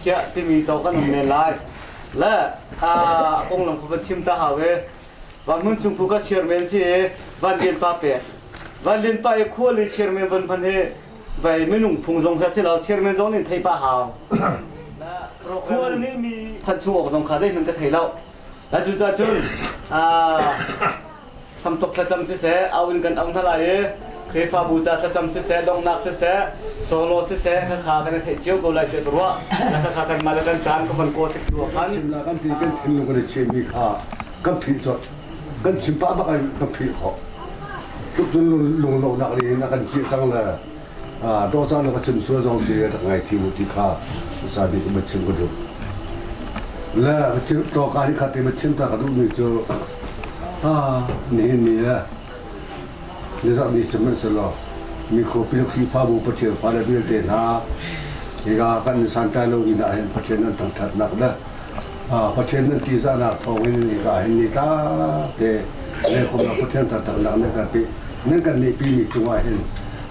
chiah timi to kan um men lai. Le a konglam kha van chim ta hau e. Van Hmun Cung Phu ka chairman si i Van Lian Pa pek. Van Lian Pa i khual i chairman van hman hi vai minung phung zong kha si lo chairman zong nih thei pa hau. Khual nih mi phan chung awk zong kha zeihmanh ka thei lo. La cu ca cun hamtok thlacam siseh au in kan au hna lai i Khrihfabu ca thlacam siseh donghnak siseh solo siseh khakha kan i theih cio ko lai tiah ka ruah. Khakha kanmah le kan caan ka van kaw tik tu ah khan Chim la kan ti kan thinlung kan i chehmi kha kan philh colh. Kan chim pah bak in kan philh khawh. Tuk cun lunglonak nih a kan ciah cang le dawhcah na ka chim sual zong si rak ngai thi mu ti kha usa bik ma chim ka duh. Le chim to ka hi kha ti ma chim ta ka duh mi cu nihin ni le nizarh ni sihmanhsehlaw mi khuapi Khrihfabu Pathian fale vialte hna hika kan santlai lo inn ah hin Pathian nan thangṭhatnak le Pathian nan ṭihzahnak thawngin hika hin ni tlakte lengkhawmnak Pathian thangṭhatnak nan kan pe nan kan nihpi mi cungah hin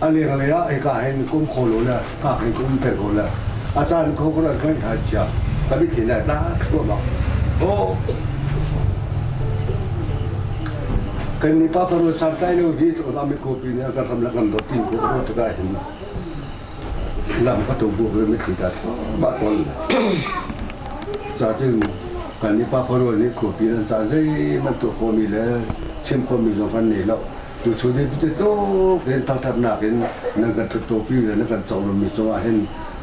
a lenglei ah hika hin kum kho lo le hngak hin kum peng ko le a caan kho ko kan hai chia ka mitthli nai tla thluahmah oh kan nih pa fanu santlai lo hi tlawm mi khuapi nih kan ram le kan dawt tin ko ko tikah hin lam ka tu bu ve mitthli ta thluahmah tawn ca cun kan nih pa fanu nih khuapi nan ca zeihmanh tuah khawhmi le chim khawhmi zong kan nei lo tu chun hi tu tluk in thangthatnak in nan kan ṭhuttopi le nan kan cohlanmi cungah hin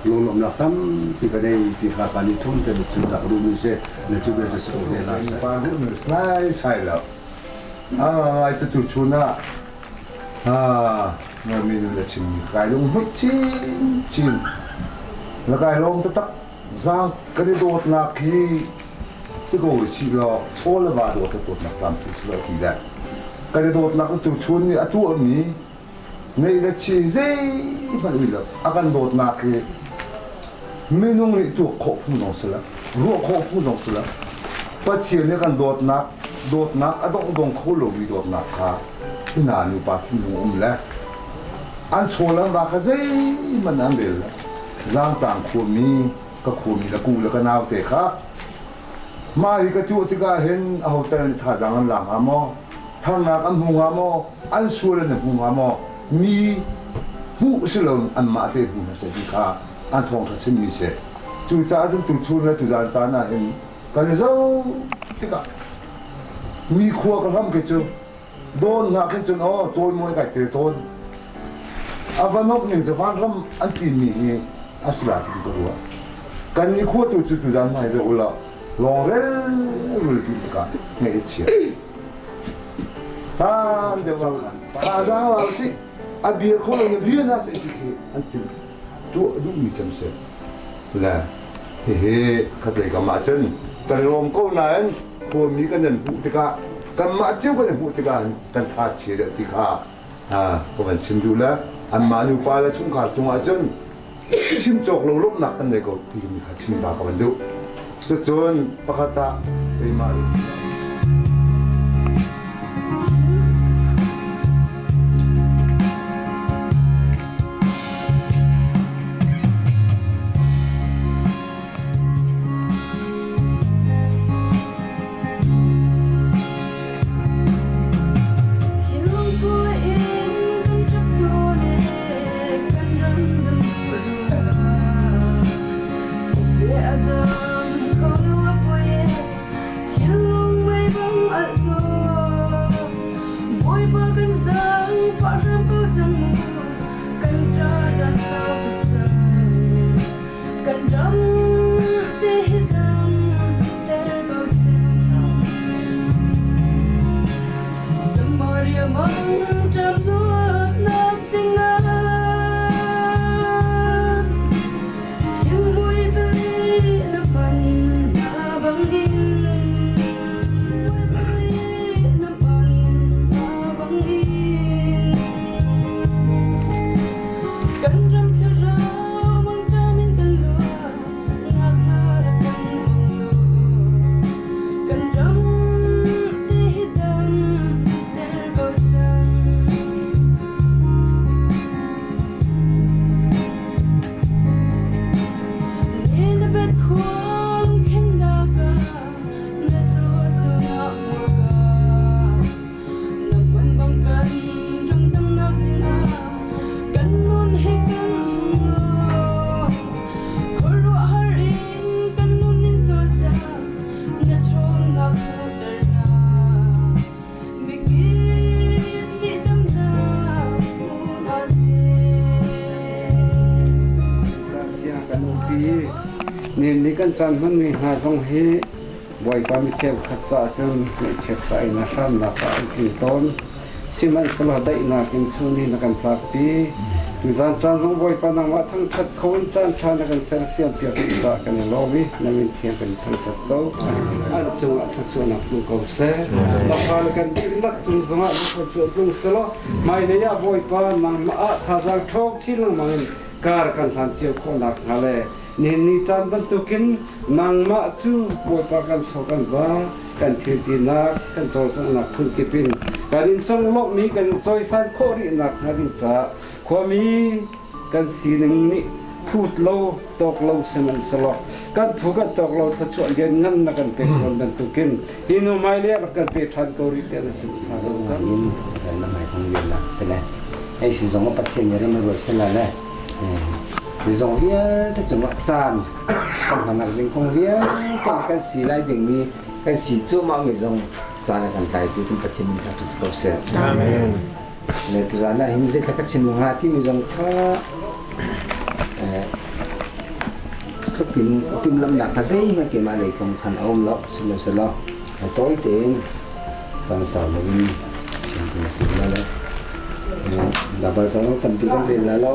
lunglawmhnak tampi ka nei ti kha kan i thum te chim ta ka duhmi si na cu bia si te lai. Pa duh sai sai lo. Ai cu tu chun ah mi nu na chim kai lung hmuih chin chin na kai lawm taktak zaang kan i dawtnak hi ti ko si law chaw le va dawt dawtnak tam ti si lo ti le kan i dawtnak tu chun nih a tuahmi ngeih le chi zeihmanh ui lo a kan dawtnak hi minung nih tuak khawh phu zong si lo ruah khawh phu zong si lo Pathian nih kan dawtnak dawtnak a dongh dong kho lomi dawtnak kha hina nupa thinlung um le an chaw le an va kha zeihmanh an rel lo zaangtang khuami ka khuami le ku le ka nau te kha mah hi ka tuah tikah hin aho tal nih thazaang an la hnga maw tharnak an hmu hnga maw an sual an i hmu hnga maw mi hmuh si lo anmah te hmu hna seh ti kha an thawngṭha chimmi si cucaah cun tuchun le tuzaan caan ah hin kan i zoh tikah mi khua ka hlam khi cu dawn hna khin cun aw cawimawi kai tel tawn a va nomh ning cu vanram an timi hi a si lai ti ka ruah kan ni khua tu cu tuzaan hna hi zoh ulaw lawngrel rul pi tikah ngaih a chia hlan deuh ah khan thazaang la usih a bia kho lo na bia na se ti khi an tim tuah duhmi cem si le hihi khatlei kam ah cun kan lawm ko nain khuami kan nan hmuh tikah kanmah cio kan i hmuh tikah kan tha chia deuh ti kha ka van chim duh le anmah nupa le chungkhar cungah cun chim cawk lo lawmhnak kan nei ko ti mi kha chim ta ka van duh cucun pakhat ah keimah Bawipa kan zaangfah hram ko cang mu, kan ṭa caan sau tuk cang. Kan ram te hi dam ter ko cang. Samaria mang ṭam luatnak dingah Thingmui pali na pan na bangin Thingmui pali na pan na bangin Kan ram thlarau mang ṭam in kan luat. Nihin ni kan caan hmanmi hna zong hi Bawipa mi cheukhat caah cun ngaihchiat ṭah in a hramnak ah an tling tawn. Sihmanhsehlaw daihnak in chung ni na kan tlakpi. Tuzaan caan zong Bawipa nangmah thangṭhat kho in caan ṭha na kan sersiam piak rih caah kan i lawm i na min thiang kan thangṭhat ko. An cungah thluachuahnak tlung ko seh. Na fale kan dihlak cung zongah na thluachuah tlung selaw hmailei ah Bawipa nangmah ah thazaang ṭhawng chin lengmang in kar kan hlan cio khawh nakhnga le nihin ni caan bantukin nangmah cu Bawipa kan chaw kan va kan thil tinak kan cawlcanghnak phunkip in kan in conglawmhmi kan in cawisan khawh rih nakhnga ding caah khuami kan sining nih phut lo tawk lo sihmanhsehlaw kan phu kan tawk lo thluachuah lian ngan na kan pek tawn bantukin hi nu hmailei ah rak kan pe ṭhan ko rih tiah na sin thla kan cam. Na mai kong vial la sile ei si zong Pathian nih ram ruat sila le zong vialte cungah caan kan hmanak ding kong vialte kan si lai dingmi kan si cuahmah mi zong caan a kan tlaitu kan Pathian min kha si ko seh. Amen. Le tuzaan ah hin zeithla ka chim hnga timi zong kha tluk in timhlamhnak kha zeihmanh keimah lei kong khan a um lo sihmanhsehlaw tawi tein caan sau loin chim kan tim lai lo. Baibal cang tampi kan rel lai lo.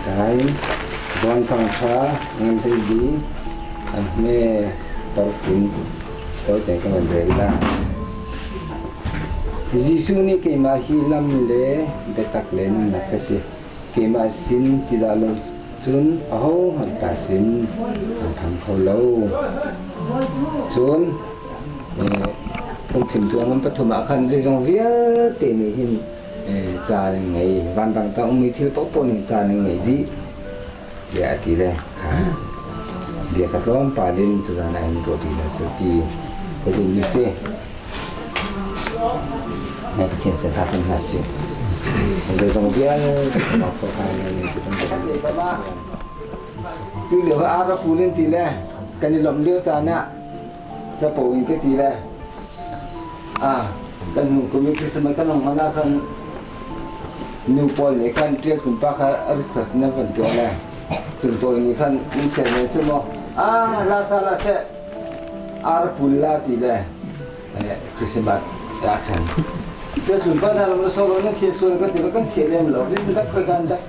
Kai John Thangṭha ngan hlei bi an hme torkin tawite kan van rel la. Jesuh nih keimah hi lam le biatak le nunnak ka si. Keimah sin ti dah lo cun ahohmanh pa sin an phan kho lo. Cun phungchimtu a ngan pathum ah khan zeizong vialte nih hin caan an ngei. Vanrang tang ummi thil paohpaoh nih caan an ngei dih tiah a ti le kha bia kha tlawmpal in tuzaan ah hin ruah rih hna seh ti ka duhmi si. Nai Pathian sin hla hna sih. Zeizong vialte Tu lio ah ra pul in ti le kan i lawmh lio caan ah capo in ka ti le ah kan hnu kum i Christmas kan hong hman ah khan nu pawl nih khan ṭial pa kha a request na van tuah le cun tawi nih khan in chia men si maw ah la sa la seh ar pul la ti le Christmas ah khan ṭial tlun pa hna lam na solo na thia sual ka ti kan thia lem lo rin dak khoi kan dak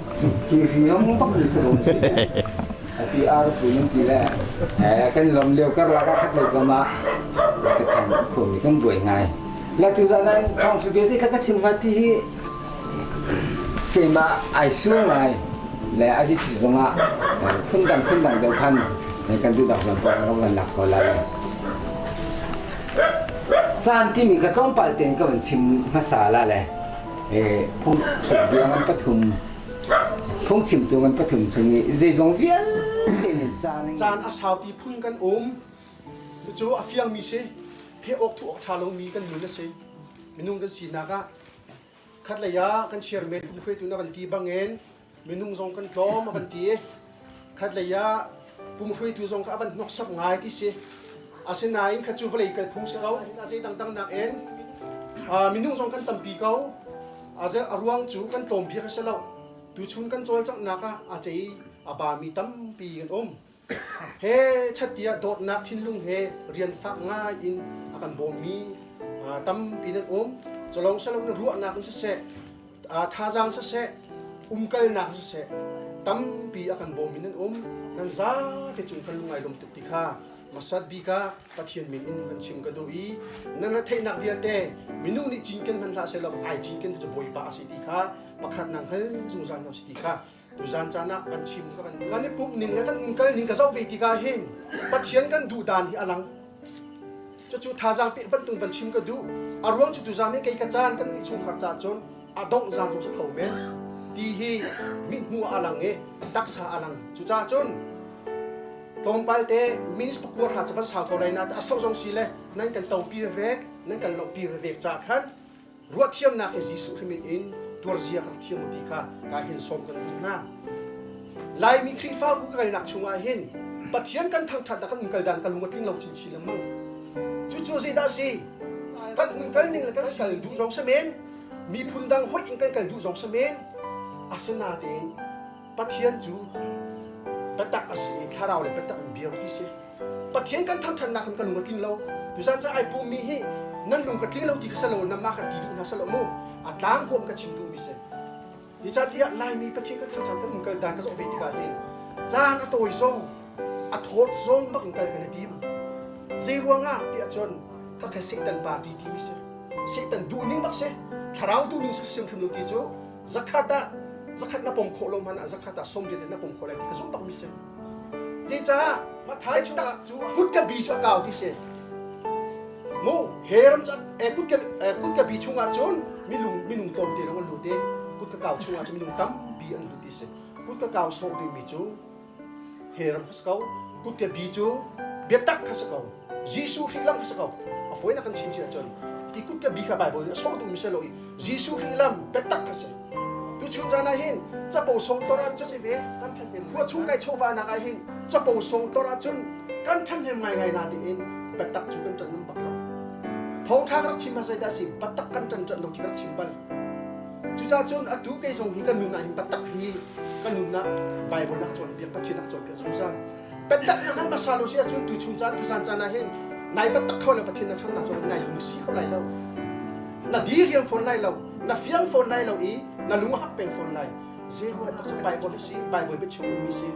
hi hi hong bak ni sa ati ar pul in ti le kan lom lio kar lak ah khat lei kam ah ka khan khomi kan buai ngai la tu zan an thong thu bia ka ka chim hnga ti hi keimah ai su ngai le a si zong ah phundang phundang deuh khan kan tu dak zong pa kan van lak ko la le caan timi ka tlawmpal tein ka van chim hmasa la le phung bia ngan pathum phungchimtu ngan pathum chung i zeizong vialte nih caan Caan a saupi phun kan um. Cucu a fiangmi si. Pheh awk thuh awk ṭha lomi kan nun a si. Minung kan sinak ah khatlei ah kan chairman kum hruaitu na van ti bangin minung zong kan tlawm a van ti. Khatlei ah pum hruaitu zong kha a van hnoksak ngai ti si. Asinain kha cu vawlei kal phung si ko. A zei dangdang nakin minung zong kan tampi ko. A ruang cu kan tlawm bik a si lo. Tuchun kan cawlcanghnak ah a cei a bami tampi kan um. He chattiah dawtnak thinlung he rian fak ngai in a kan bawmmi tampi nan um. Culong salong na ruahnak in siseh, thazaang siseh, umkalnak in siseh, tampi a kan bawmmi nan um. Nan zate cung kan lungai lawm tuk ti kha hmasat bik ah Pathian min in kan chim ka duh i nan retheihnak vialte minung nih cinken hmanh hlah sehlaw ai cinken cu Bawipa a si ti kha pakhat nang hal zungzal hna si ti kha tuzan caan ah kan chim ka kan kan i pumh ning le kan umkal ning ka zoh ve tikah hin Pathian kan duh dan hi a lang cucu thazaang pe bantung van chim ka duh a ruang cu tuzan hi kei ka caan kan nih chungkhar ca cun a dongh zan zong si kho men ti hi mithmuh a lang i taksa a lang cucaah cun tlawmpal te minutes pakua hra cu van sau ko lai na a sau zong si le nan kan topi rek nan kan lohpi rek ca khan ruahthiamnak he Jesuh Khrih min in tuarzia kan thiam ti kha ka hin sawm kan duh hna. Laimi Khrihfabu ka kalnak chungah hin Pathian kan thangṭhatnak kan umkal dan ka lung a tling lo chinchin lengmang. Cucu zeidah si? Kan umkal ning le kan kal duh zong si men, miphun dang hoih in kan kal duh zong si men, asinatein Pathian cu biatak a si i thlarau le biatak in biak ti si. Pathian kan thangṭhatnak hin ka lung a tling lo. Tuzan cu ai pummi hi nan lung ka tling lo ti kha si lo, nanmah kha ti duh hna seh lo mu. A tlangkawm ka chim duhmi si. Zeicahtiah Laimi Pathian kan thangṭhat kan umkal dan ka zoh ve tikah hin caan a tawi zong a thawt zong bak in kal kan i tim. Zei ruangah tiah cun khakha Satan party timi si. Satan duhning bak si. Thlarau duhning si hrimhrim lo ti cu zakhat ah zakhat na pom khawh lo hmanh ah zakhat ah 80 in na pom khawh lai ti ka zumh bakmi si. Zeicah Mathai chungah cu kut ka bi cu a kau ti si. Mu heram cu kut ka kut ka bi chungah cun minung minung tlawmte lawng an lut i kut ka kau chungah cun minung tampi an lut ti si. Kut ka kau sawh dingmi cu heram kha si ko. Kut ka bi cu biatak kha si ko. Jesuh Khrih lam kha si ko. A fawinak kan chim si ahcun ti kut ka bi kha Bible in a sawh duhmi si lo i Jesuh Khrih lam biatak kha si. Tuchun caan ah hin capo song tor ah cun kan ṭhahnem khua chung kai chawva nak ah hin capo song tor ah cun kan ṭhahnem ngaingai na tiin biatak cu kan ṭan bak lo. Thawngṭha ka rak chim hmasa dah si biatak kan ṭan ṭan lo ti ka rak chim bal. Cucaah cun atu kei zong hi kan nun ah hin biatak hi kan nun ah Bible nak cawnpiak Pathian nak cawnpiak zungzal. Biatak na hman hmasa lo si ahcun tuchun caan tuzan caan ah hin nai biatak kho le Pathian na channak zong nai lung si kho lai lo. Na di riam fawn lai lo, na fiang fawn lai lo i na lung a hak peng fawn lai. Zei ruah tak cu Bible a si, Bible biachim ummi si.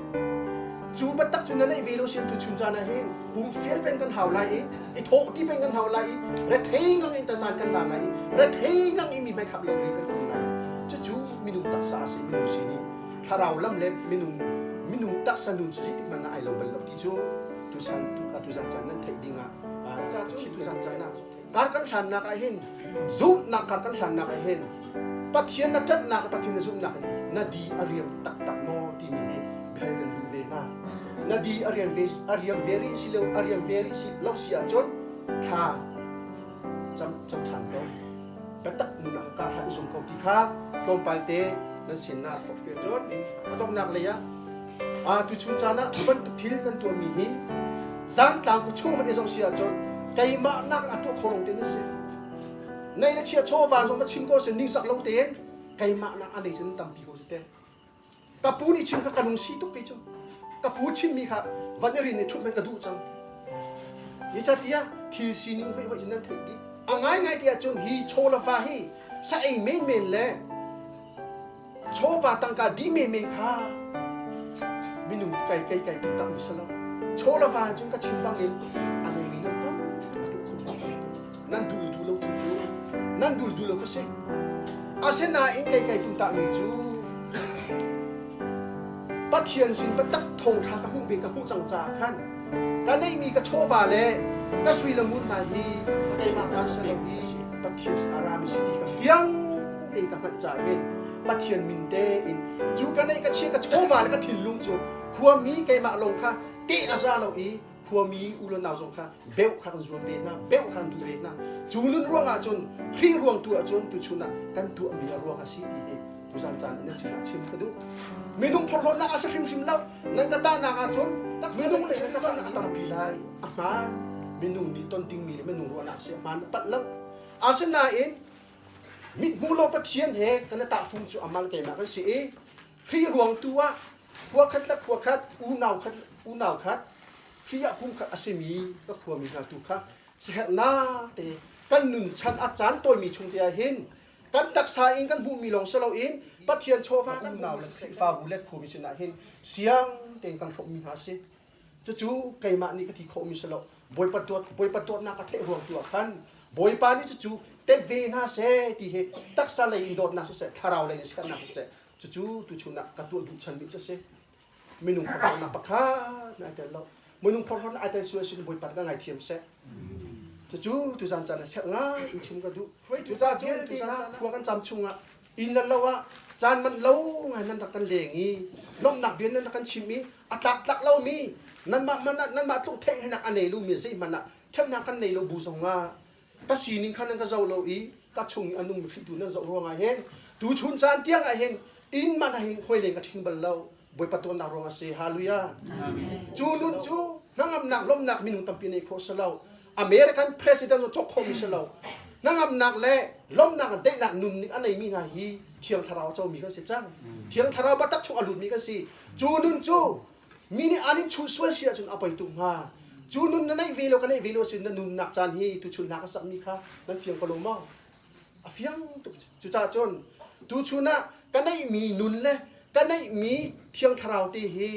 Cu biatak cu na neih ve lo sian tuchun caan ah hin pum fial peng kan hau lai i, i thawh ti peng kan hau lai i, rethei ngang in caan kan la lai i, rethei ngang i mi hmai khap lo ri kan tum lai. Cucu minung taksa a si, minung sining, thlarau lam le minung minung taksa nun cu zeitik hmanh ah ai lo bal lo ti cu tusan tuzan caan nan theih ding ah ca cu tuzan caan ah Kar kan hlannak ah hin zumhnak kar kan hlannak ah hin Pathian na ṭanhnak Pathian na zumhnak hin na di a riam taktak maw timi hi biahal kan duh ve hna. Na di a riam ve a riam ve rih si lo a riam ve rih si lo si ahcun thla cam cam ṭhan ko. Biatak nun ah kar hlan i zum ko ti kha tlawmpal te nan sinah forhfial cun a donghnak lei ah Ah tuchun caan ah bantuk thil kan tuahmi hi zangtlang ku chung hmanh i zoh si ahcun keimah nak a tuah kho lo te na si. Nei le chia chaw van zong na chim ko sin ningzak lo tein keimah nak a nei cun tampi ko si te. Ka pu nih chim kha ka lung si tuk pi cu. Ka pu chimmi kha van i rin i ṭhut hmanh ka duh cang. Zeicahtiah thil sining hoi hoi cun nan theih dih. A ngaingai ti ahcun hi chaw le fa hi sa ei menmen le Chawva tangka dih menmen kha minung kai kai kai tu tak mi si lo. Chaw le va cun ka chim bangin a nei mi nan tam a duh kho nan dul duh lo tu cu nan dul duh lo ka si. Asinain kai kai tum ta mi cu Pathian sin biatak thawngṭha ka hmuh ve ka hmuh cang caah khan ka neihmi ka chawva le ka sui le ngun hna hi keimah ta si lo hi Pathian sin a rami si ti ka fiang tein ka hngalh caah hin Pathian min tein cu ka neih ka chia ka chawva le ka thinlung cu khuami keimah lawng kha teh a za lo i khuami u le nau zong kha beuh kha kan zuam ve hna beuh kha kan duh ve hna cu nun ruangah cun Khrih ruang tu ah cun tuchun ah kan tuahmi a ruang a si ti hi tuzan caan in na sinah chim ka duh minung phorhlawtnak a si hrimhrim lo nan ka tahnak ahcun minung le nan ka tahnak a tampi lai a hmaan minung nih ton dingmi le minung ruahnak a si a hmaan a palh lo asinain mithmu lo Pathian he kan i tahfung cu amal keimah kan si i Khrih ruang tu ah khua khat le khua khat unau khat unau khat Khrih ah pum khat a simi ka khuami hna tu kha siherhnak te kan nun chan a caan tawimi chung te ah hin kan taksa in kan hmuhmi lawng si loin Pathian chawva kan nau le Khrihfabu le khuami sinah hin siang tein kan hrawmmi hna a si. Cucu keimah nih ka ti khawhmi si lo. Bawipa dawt Bawipa dawtnak ka theih ruang tu ah khan Bawipa nih cucu tet ve hna seh ti hi taksa lei in dawtnak siseh thlarau lei in sikannak siseh cucu tuchun ah ka tuah duh chanmi cu a si. Minung phorhlawtnak pakhat na ai tel lo. Minung phorhlawtnak ai tel sual sin Bawipa ka ngaithiam seh. Cucu tuzan caan ah serh ngai in chim ka duh. Cucaah cun tuzan khua kan cam chungah inn le lo ah caan manh lo ngai nan rak kan leng i lawmhnak bia nan rak kan chim i a tlaktlak lomi nanmah hmanh ah nanmah tluk theihnak a nei lomi zeihmanh ah ṭhatnak kan nei lo bu zongah ka sining kha nan ka zoh lo i ka chung i a nungmi Khrih tu nan zoh ruangah hin tuchun caan tiang ah hin inn man ah hin hawi leng ka ṭhing bal lo. Bawipa tuannak ruang a si. Hallelujah. Cu nun cu hnangamnak lawmhnak minung tampi nei khawh si lo. American president zong cawk khawhmi si lo. Hnangamnak le lawmhnak le daihnak nun ning a neimi hna hi Thiang Thlarau a comi kan si cang. Thiang Thlarau biatak chung a lutmi kan si. Cu nun cu mi nih an in chuh sual si ahcun a poi tuk hnga. Cu nun na neih ve lo ka neih ve lo sin na nunnak caan hi tuchun hna ka sakmi kha nan fiang ko lo maw? A fiang tuk. Cucaah cun tuchun ah ka neihmi nun le ka neihmi Thiang Thlarau te hi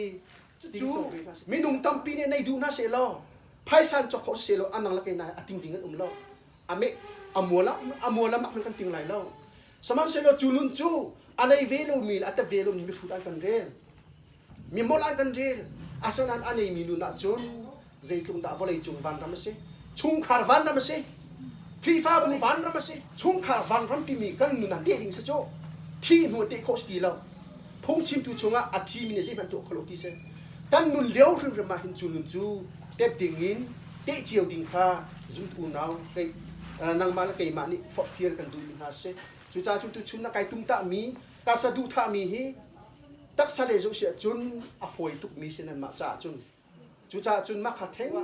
cucu minung tampi nih nei duh hna seh law phaisa in cawk khawh si seh law anang le kei a ting ding an um lo. Ame amuala amuala mak kan ting lai lo. Sihmanhsehlaw cu nun cu a nei ve lomi le a tep ve lomi mihrut an kan rel. Mi molh an kan rel. Asinain a neimi nun ahcun zeitluk dah vawleicung vanram a si. Chungkhar vanram a si. Khrihfabu vanram a si. Chungkhar vanram timi kan nun ah teh ding si cu. Thi hnu teh khawh si ti lo. Phungchimtu chungah a thimi nih zeihmanh tuah kho lo ti si. Kan nun lio hrimhrim ah hin cu nun cu tep ding in teh cio ding kha zumtu unau kei nangmah le keimah nih forhfial kan duhmi hna si. Cucaah cu tuchun na kai tumtahmi ka saduhthahmi hi taksa le zoh siah cun a fawi tukmi si nanmah caah cun. Cucaah cun mah kha theng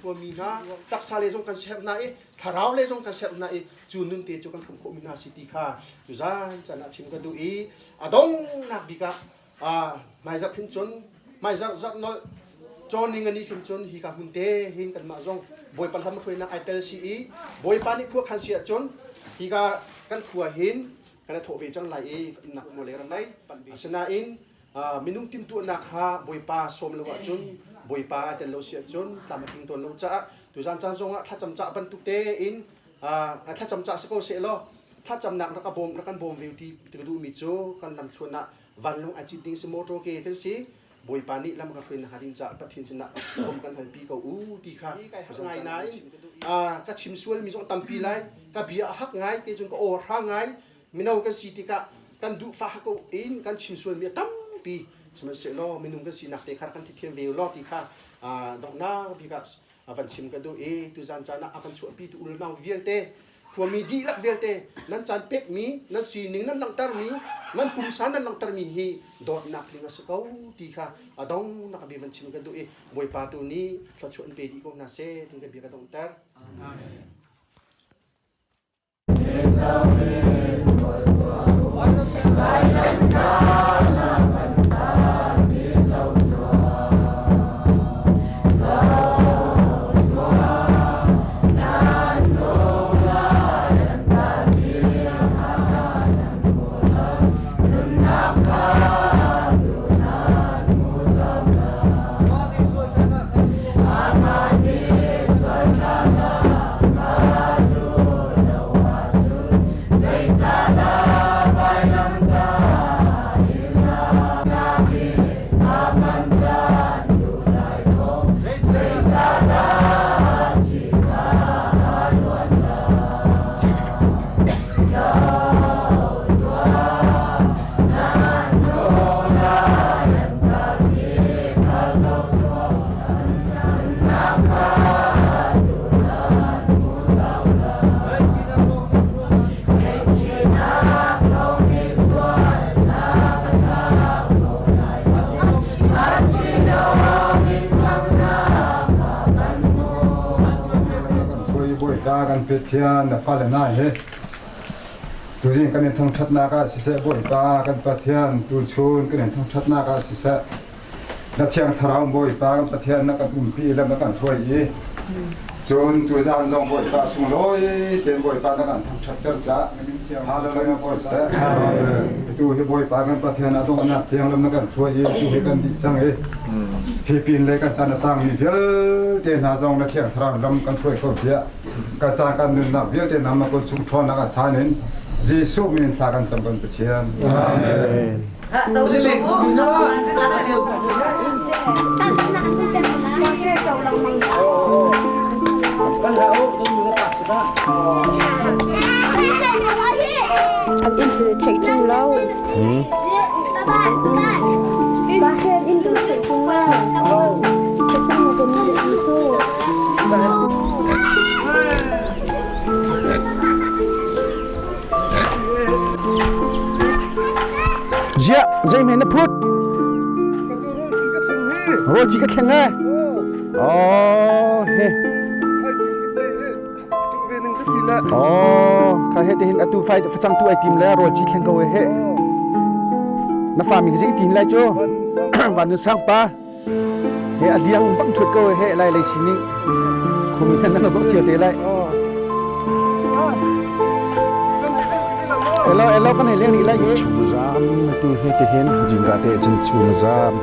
khuami hna taksa le zong kan serh hna i thlarau le zong kan serh hna i cu nun te cu kan hrum khawhmi hna si ti kha tuzan caan ah chim ka duh i a donghnak bik ah hmaizarh khin cun hmaizarh zarh nolh cawn ning ani khin cun hi ka hmun te hin kanmah zong Bawipa lam hruainak ai tel si i Bawipa nih khua khan si ahcun hi ka kan khua hin kan i thawh ve cang lai i nak mo le ram lai asinain minung timhtuahnak kha Bawipa sawm lo ahcun Bawipa ai tel lo si ahcun tlam a tling tawn lo caah tuzan caan zongah thlacam cah bantuk tein thlacam cah si ko seh law thlacamnak rak bawm rak kan bawm ve ti ti ka duhmi cu kan lam thluan ah vanlung ai cit ding si motor ke kan si Bawipa nih lam ka hruai na hnga ding caah Pathian sinah bawm kan halpi ko u ti kha ngai nain ka chim sual mi zong tampi lai ka bia a hak ngai te cun ka aw hra ngai mino kan si tikah kan duh fah ko in kan chim sual mi a tampi sihmanhsehlaw minung kan sinak te kha kan thithiam ve law ti kha donghnak bik ah van chim ka duh i tuzan caan ah a kan chuahpi tu unau vialte khuami dihlak vialte nan caan pekmi nan sining nan langhtermi nan pumsa nan langhtermi hi dawtnak tling a si ko ti kha a dong nak a bia van chim ka duh i Bawipa tu nih thluachuah in pe dih ko hna seh ti ka bia ka donghter. Amen. Kan Pathian na fale hna hi tuzing kan in thangṭhatnak ah siseh Bawipa kan Pathian tuchun kan in thangṭhatnak ah siseh na Thiang Thlarau Bawipa kan Pathian na kan umpi le na kan hruai i cun cu zan zong Bawipa sunglawi tein Bawipa na kan thangṭhatter caah Hallelujah Bawi seh atu hi Bawipa kan Pathian a dawhnak thiang lam na kan hruai i tu hi kan dih cang i hi pin le kan caan a tangmi vialte hna zong na Thiang Thlarau lam kan hruai ko tiah ka caan kan nunnak vialte na ma kun sung ṭhawnnak a chan in Jesuh min thla kan cam kan Pathian. Amen. An in cu theih ṭung lo. Bakit in tu theih ṭung lo. Ṭung ko mi tu. Ziah zeihme na phut? Rawl ci ka thleng he. Oh he. le. Oh, kha he te hin atu fai facang tu ai tim le rawl ci thleng ko he. Na fa mi zing tin lai chu. Van nu sang pa. He a liang bang thut ko he lai lei sining. Khumi khan na zo chia te lai. Hello, hello kan hei leng ni lai he. Chu zam tu he te hin jingga te chin chu na zam.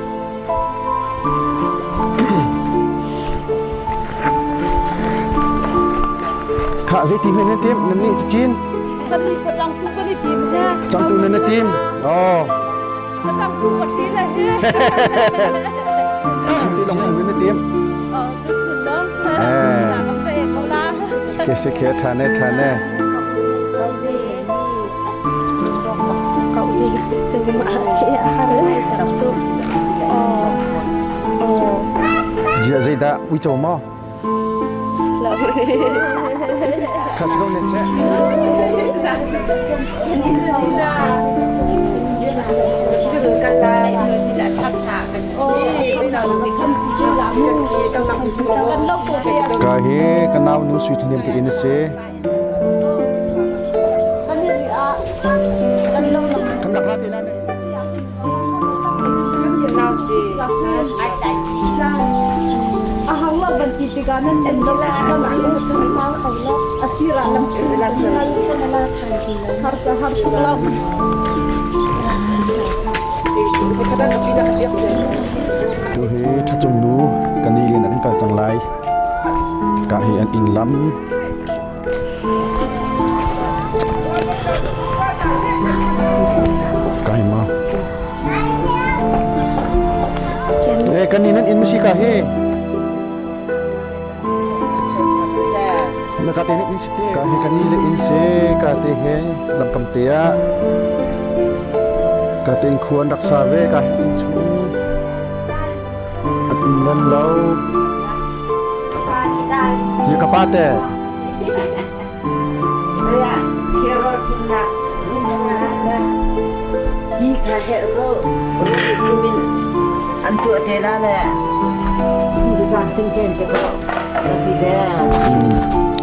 Kha zei tim nan tim nan nih cin. Kan ni facang tu kan i tim he. Facang tu nan tim. Oh. Facang tu ka si le he. Ti long nan tim. Oh, tu chun dong. Na kam pe ko la. Ke se ke thane thane. Kau ni cuma har cu. Oh. Oh. Jia zeidah uico maw? Kha si ko ne seh. Ka hi ka nau nu sui thanem te in a si. Kan rak ra te la ne. Tu hi ṭhacung nu kan i lian an kal cang lai. Ka hi an inn lam. Ka hi ma. Eh kan ni nan inn si ka hi. Na ka te in si te. Ka hi kan ni le inn se ka te he lamkam te ah. Ka te in khuan rak sa ve ka hi inn chung. An inn nan lo. Hi ka pa te.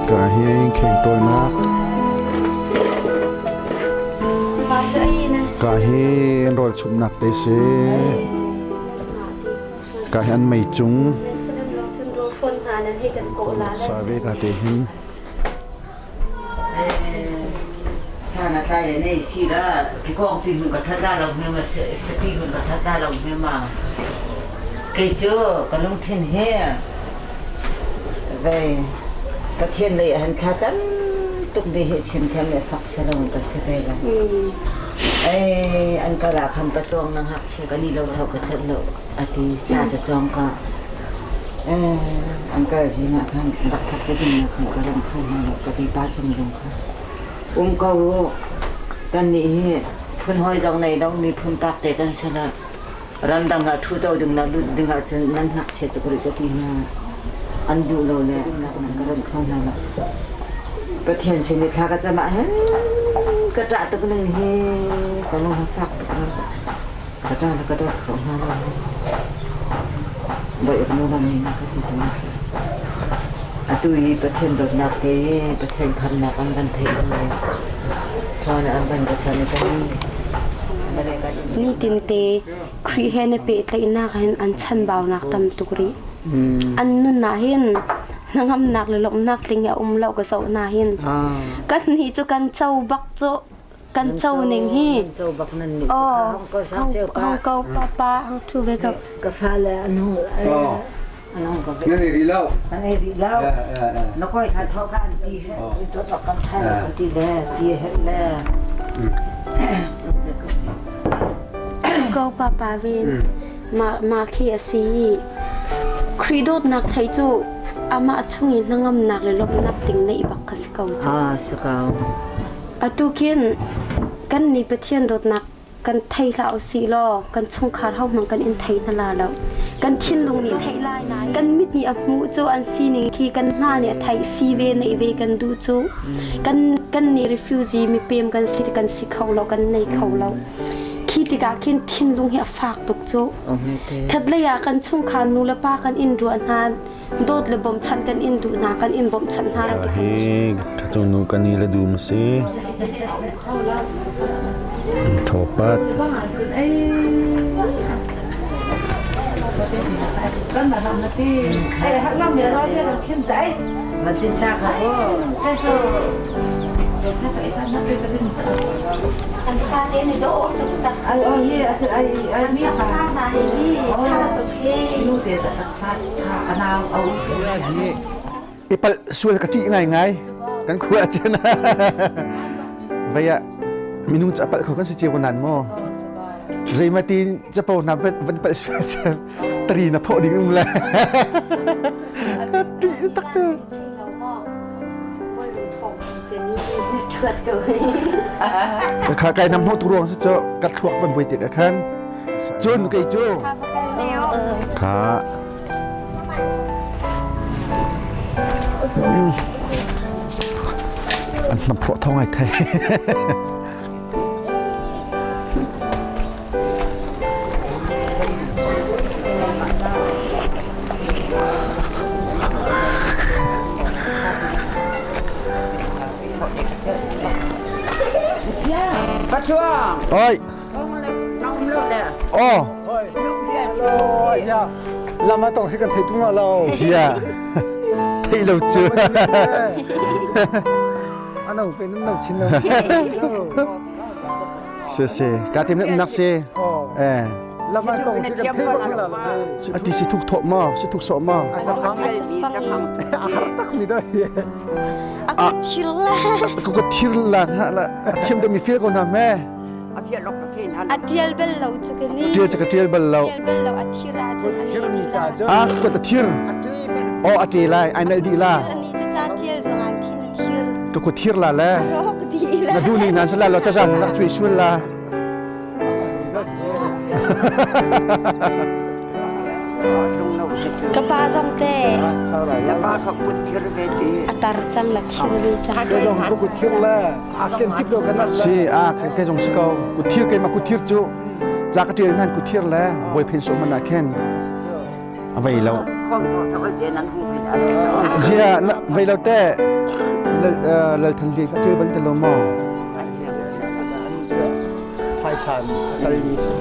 Ka hi kheng tawinak. Ka hi rawl chumhnak te si. Ka hi an mei cung. Sa ve ka te hin. Sana tlai nei si la kikong pi hun ka that la lo me ma se pi hun ka that la lo me ma kei cu ka lungthin he vei Pathian lei han thla cam tuk ve he chim thiam le fak se lo ka si ve lo ei an ka ra khan patluang nang hak che ka ni lo tho ka chat lo ati cha cha chong ka an kal zing ah khan rak that ka ding khan ka ram kho hna lo ka ti pa chung zong kha um ko u kan nih hi phun hoi zong nei lo mi phun pak te kan sala ramdang ah thu to ding la lut ding ah cun nan hnak che tuk rih ka ti hna an duh lo le nak nan ka ram kho hna lo Pathian sin i thla ka cam ah hin ka ṭah tuk ning hi ka lung a fak tuk ka ṭah le ka dawt kho hna lo Bawi nu bang in ka ti tu si. Atu i Pathian dawtnak te Pathian khamnak an kan theih lo. Thawng an kan ka chan i kan Nitin te Khrih he na pehtlaihnak hin an chanbaunak tam tuk rih. An nun ah hin hnangamnak le lawmhnak tling a um lo ka zoh na hin. Kan nih cu kan co bak cu kan co ning hi. Co bak nan nih hong ko sang cheu pa. Hong ko papa hong thu ve ko. Ka fale an hung an hung ko. Nan ei ri lo. Nan ei ri lo. Na koi kha tho ka an ti he. To to kan tha kan ti le ti he le. Ko papa ven ma ma khi a si. Khrih dawtnak thei cu amah chung i hnangamnak le lawmhnak tling neih bak kha si ko cu. Ah, si ko. Atu khin kan nih Pathian dawtnak kan thei hlah usih law kan chungkhar hohmanh kan in thei hna la lo. Kan thinlung nih theih lai nain kan mit nih a hmuh cu an sining khi kan hna nih a theih si ve neih ve kan duh cu kan kan nih refugee mipem kan si kan si kho lo kan nei kho lo. Khi tikah khin thinlung hi a fak tuk cu. Khatlei ah kan chungkhar nu le pa kan in ruah hna, dawt le bawmchanh kan in duh hna, kan in bawmhchanh hna. Hi thacung nu kan i le dum si. Thopat. An fate ni dawh tuk tak. An taksa hna hi tha tuk hi. I palh sual ka ṭih ngaingai kan khua cun vei ah minung cu a palh kho kan si cio ko nan maw zeimati capo hna van palh sual cun tari na phawh ding um le ṭih tak te. Kha kai nam hnawh tu ruang si cu ka thluak van voi tik ah khan cun kei cu kha an hnam phuah thong ai thei. Oi. Oh. Lama tong si kan thei tung lo. Zia. Thei lo cu. Ano pe num no chin lo. Si si. Ka tim nak si. Eh. Lama tong si kan thei bak la. Ati si thuk thok ma, si thuk so ma. A har tak mi da. A thir la. Ko thir la ha la. Thiam de mi feel ko na me. A tial bel lo chu ka ni. Tial chu ka tial bel lo. Tial bel lo a thir a cun a thir mi cha chu. A ko ta thir. O a ti lai ai nal di la. Ani chu cha tial zong an thi na thir. Ka ko thir la le. Rok di la. Na du ni nan sala lo ta zan nak chui sul la. Ka pa zong te. Ka pa kha kut thir ve ti. A tar cang la thir ve cang. Ka zong ko kut thir la. Si a ke zong si ko kuthir ke ma kuthir cu ca ka tial nan kuthir le boi phen so man ah khen a vei lo zia vei lo te lal than li ka tial ban te lo mo phaisa kal mi si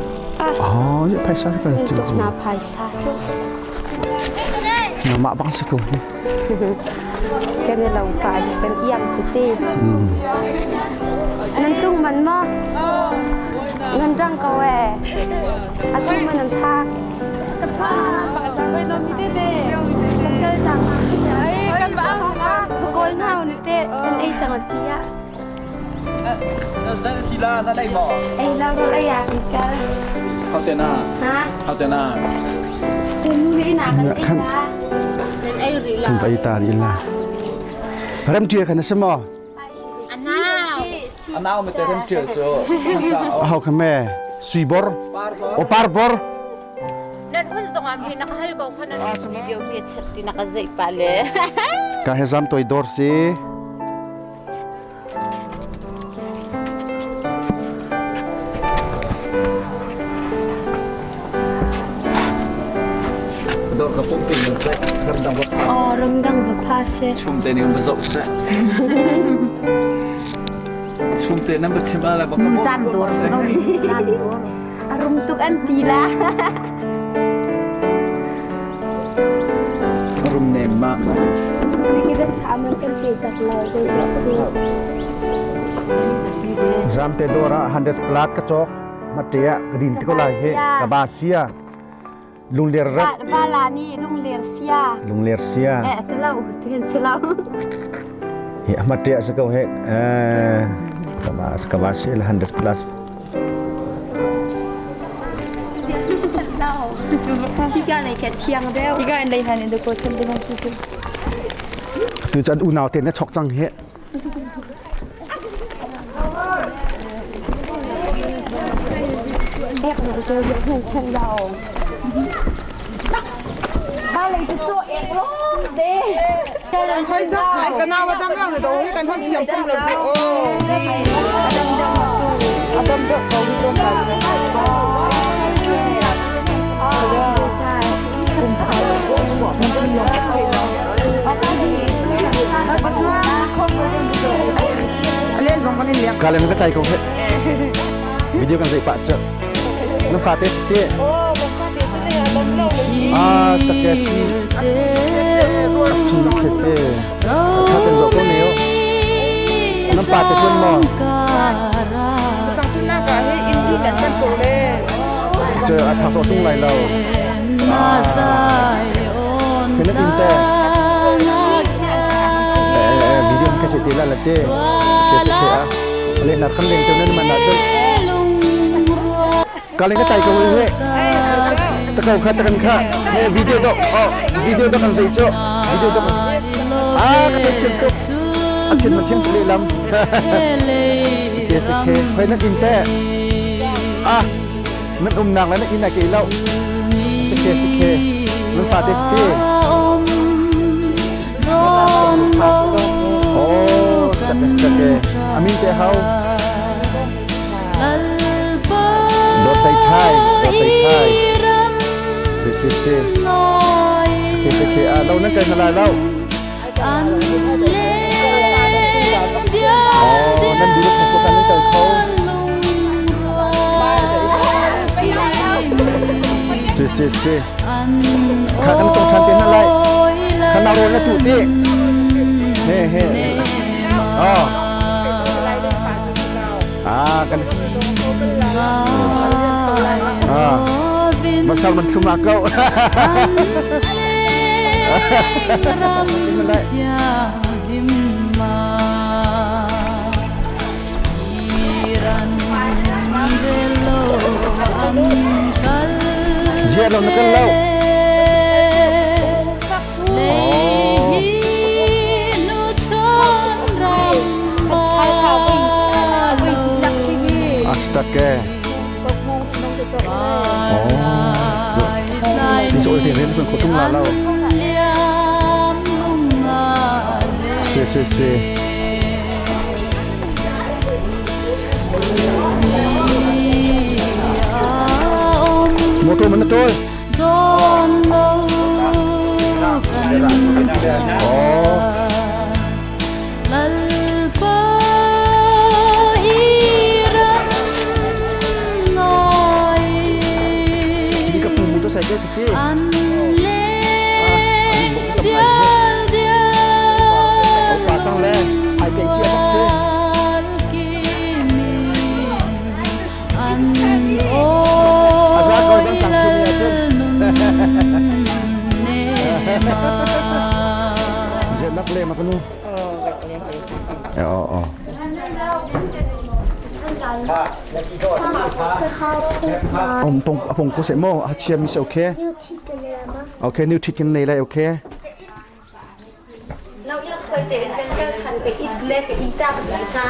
oh phaisa kal chu na phaisa chu na mah bang si ko hi Kan i lo pah i kan iang cu ti. Nan tlung man maw? Nan rang ko ee. A tlung man nan phak. Kan kal cang. Kan ba Kawl nau ni te kan ei cang ti ah. Ti la na dai maw? Ei lo ro ei ah kan kal. Hau te na. Ha? Hau te na. Te nu le na kan ei la. Nan ei ri la. Kan vai ta ri la. Rem tia kan se mo. Anau. Anau me te rem tia cho. Hau kha me sui bor. O par bor. Nan hun zong am hi na hal ko kha nan video te chat ti na ka zei pa le. Ka he zam toi dor si. Dor ka pum pin se ramdang va Oh ramdang va pha se chum te ning va zoh se chum te nan va chim ala ba ka zam dor se zam dor arum tuk an ti la rum nem ma Zamte dora 100 plat ka chok matia ka din ti ko lai he ka ba sia lungler rat va la ni lungler sia lungler sia eh telau tian selau he matia sa ko he eh ka ba ka ba sia 100 plus Hi ka lei kha thiang deuh. Hi ka in lei han in ko chen ding tu tu. Tu chan unau te na chok chang he. Ek na cho yo hen chen dao. Ba lei tu cho ek long de. Ai ka na wa dam lang do hi kan han thiam phum lo che o. Kalem ka tlai ko he. Video kan zei pah cu. Na fate si te. Ah, tak si. Chung na thlet te. Tha ten zo ko ne yo. Nan pa te tun mo. Chờ a tha so tung lai lo. Ah. Thế nó in te. Video ka che te la la te. Ke se te a. Le na khan leng te nan man na chun. Kaleng ka tai ko he. Ta kau kha ta kan kha. He video do. Oh, video do kan sei cho. Video do. Ah, ka te chen tuk. A chen ma chen le lam. Ke se ke. Khoi na in te. Ah, nan um nang la na in na ke lo. Se ke se ke. Nan fa te se. Oh, tak ke. Amin te hau. Dot tay thai, dot tay thai. Si si si. Ke se ke a lo nan kai na lai lo. Oh, nan du thai ko kan nan kai kho. Si si si. Kha kan tong than te na lai. Kha na ro na tu ti. He he. Oh. Ah, kan. Ah. Masal man thuma ko. Zia lo na kan lo. Oh. Astake. Oh. Ti so ti ren ko tung la lo. Si si si. Motor mana tol? Oh. Ini ka pu motorcycle sikit. Oh, pa chang le. Ai pe chi bak se. Azak kau dan tang sini aja. Zenak le makanu. Oh oh. Om pong pong ko se mo a chia mi se okay. Okay, new thit kin nei lai okay. เราอยากเคยเตะกันกันคันไปอิดเล็กอีจ้าไปจ้า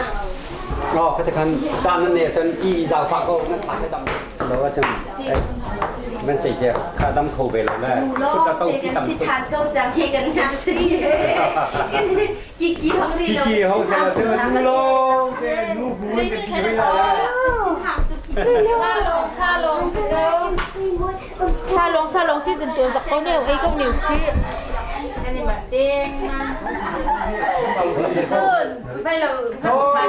อ๋อเขาจะคันจานนั่นเนี่ยฉันอีดาวฟ้าก็นั่นปากให้ดำแล้วว่าฉันมันจะเจ็บข้าดำโคเวลแม่ คุณจะต้องที่ทำสิทานเก้าจังเฮกันงามสิกี่กี่ห้องเรียน กี่ห้องเรียนเธอดูโลเธอดูหูนจะกี่เวลา ซาลงซาลงซาลงซาลงสิจนตัวจากเขาเนี่ยไอ้ก็เนี่ยสิอันนี้มาเต้นนะจุนไปเรา มา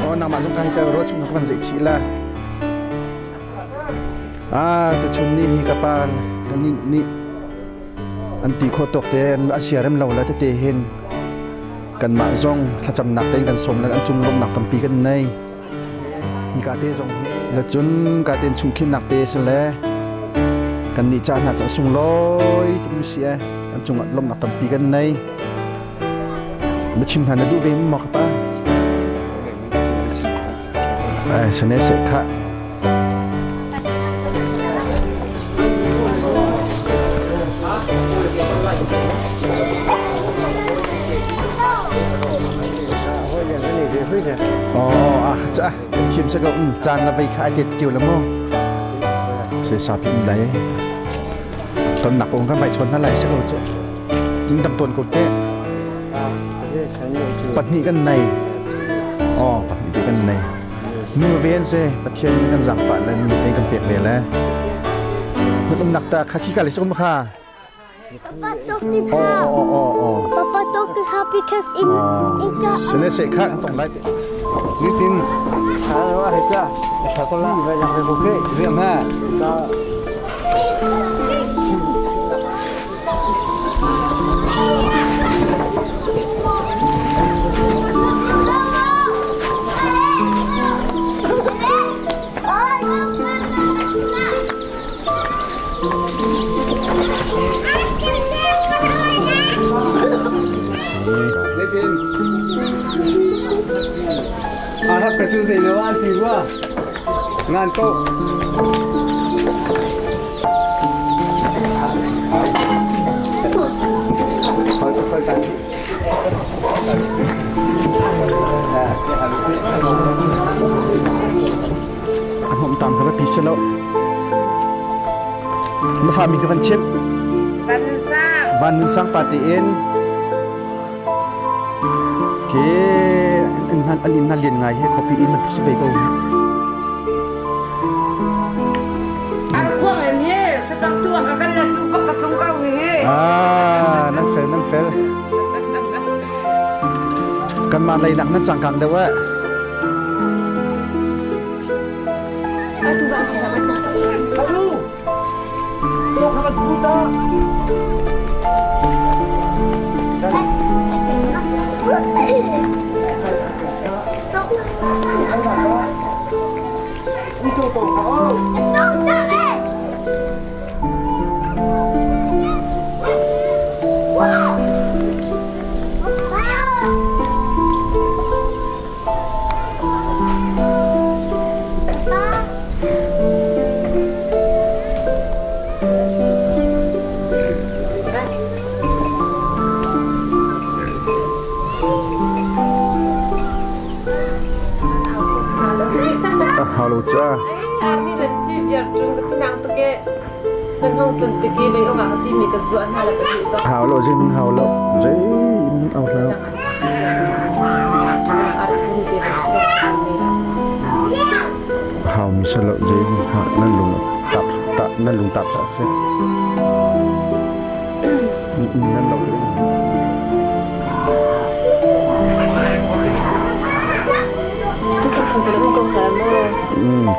Oh, nangmah zong kai ka ro chung ka van zei chi la. Ah, tu chun ni hi ka pan kan ni ni an ti kho tok te an asia rem lo la te te hin kan mah zong thlacam nak te kan som la an chung lom nak tampi kan nei. Hi ka te zong la cun ka ten chung khin nak te se le kan ni cha hna cha sung loi tuk mi si e an chung lom nak tampi kan nei. Ma chim hna na duh ve maw ka pa? Ai sane se kha. Oh, ah, cha, chim se ko caan la vei kha ai tet chiu la mo. Se sa pin lai. Ton nak ong kan vai chon na lai se ko chu. Ding dam ton ko te. Pahnih kan nei. Oh, pahnih te kan nei. Nu ven se Pathian kan zangfah le nu te kan pek ve le. Nan um nak ta kha khi ka le sum kha. Oh, oh, oh, oh. Papa talk happy because in in the Sene se kha tong lai te. Ni tin. Ha wa he cha. Tha ko la ve yang ko ke riam ha. Ta À, thắt cái gì nữa ăn thì quá. Ngàn câu. An hom tam ka pi selo. Na fa mi ka van chip. Van nun sang pa te in. Ke an han an in na lian ngai he copy in man tuk se ve ko. An khuang in he facang tu ka kan la tu bak ka tlung ko hi. Ah, nan fel nan fel. Kan ma lei nak nan changkang deuh eh. Aduh. Tolong kamat buta. Halo cha. Arni le chi biar chung ka nang to ke kan hong tun te ki le ong a ti mi ka zu an hala ka ti to. Hao lo jin hao lo. Jai au lo. Hao mi sa lo jai ha nan lung tap ta nan lung tap sa se. Nan lo.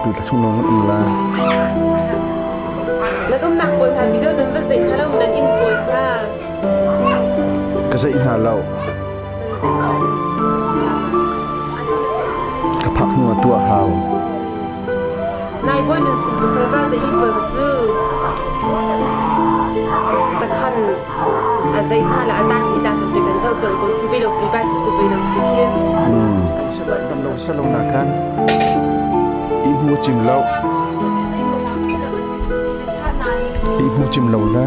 Tu ta chung long um la. Nan um nak pon han video nan va zei khala um nan in pon ha. hna lo. Ka phak hnu ah tuah hau. Nai bawi nun sin pasal va zei bawi cu takhan a zei hna la a zan hi ta kan kan zo chol ko chu ve lo pi ba su ve lo pi khi. Dam lo salo na khan i hmu cim lo. I hmu cim lo la.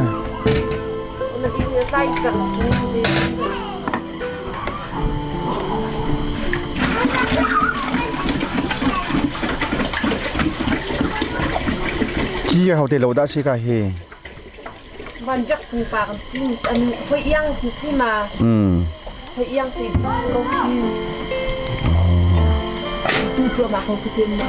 Ki ho te lo dah si ka hi. Van biak cung pa kan ti mis an hoi iang ti thi ma. Hoi iang ti ko khi. Tu chu ma ko ku tin ma.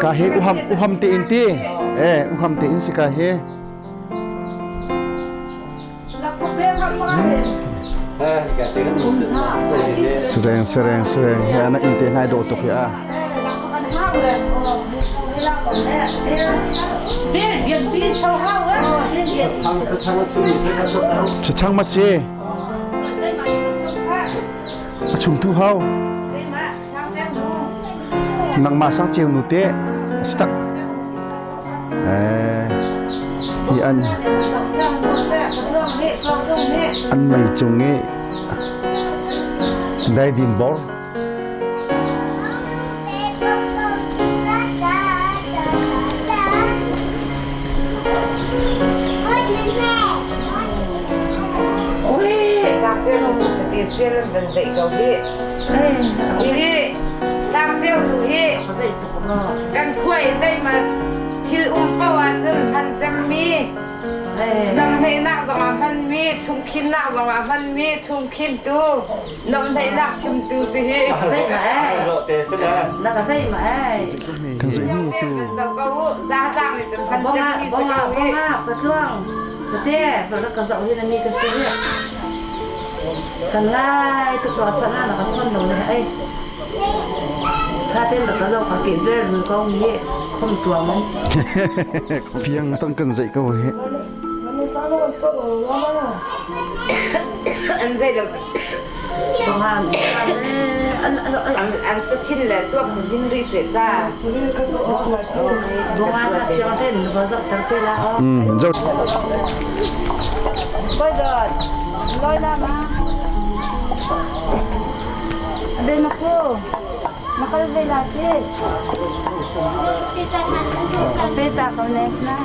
Ka hi uham uham te in ti. Eh uham te in si ka hi. Sereng sereng sereng he anak in te nai do tuk hi a. Chang ma si. A chung tu hau. Nangmah sang ceu nu te si tak. Eh hi an an mei cung i daidim bor. Kan khuai zeima thil um paoh ahcun hman cemmi namhneihnak zongah hmanmi chungkhinnak zongah hmanmi chungkhintu namhneihnak chimtu si hi. Kan zeimi tu. Zaatlang nih cun hman cemmi si ko hi. Kan lai tuk lo chon na ka chon lo ne ai. Tha ten ka zo ka ke der nu ko ni khom tua mong. Fiang tang kan zei ko he. An zei lo. An sa thin le chuak hin ri se ta. Zo. Bây giờ lôi la ma. Bên nó cô. Nó có về là chứ. Bê ta có nè na.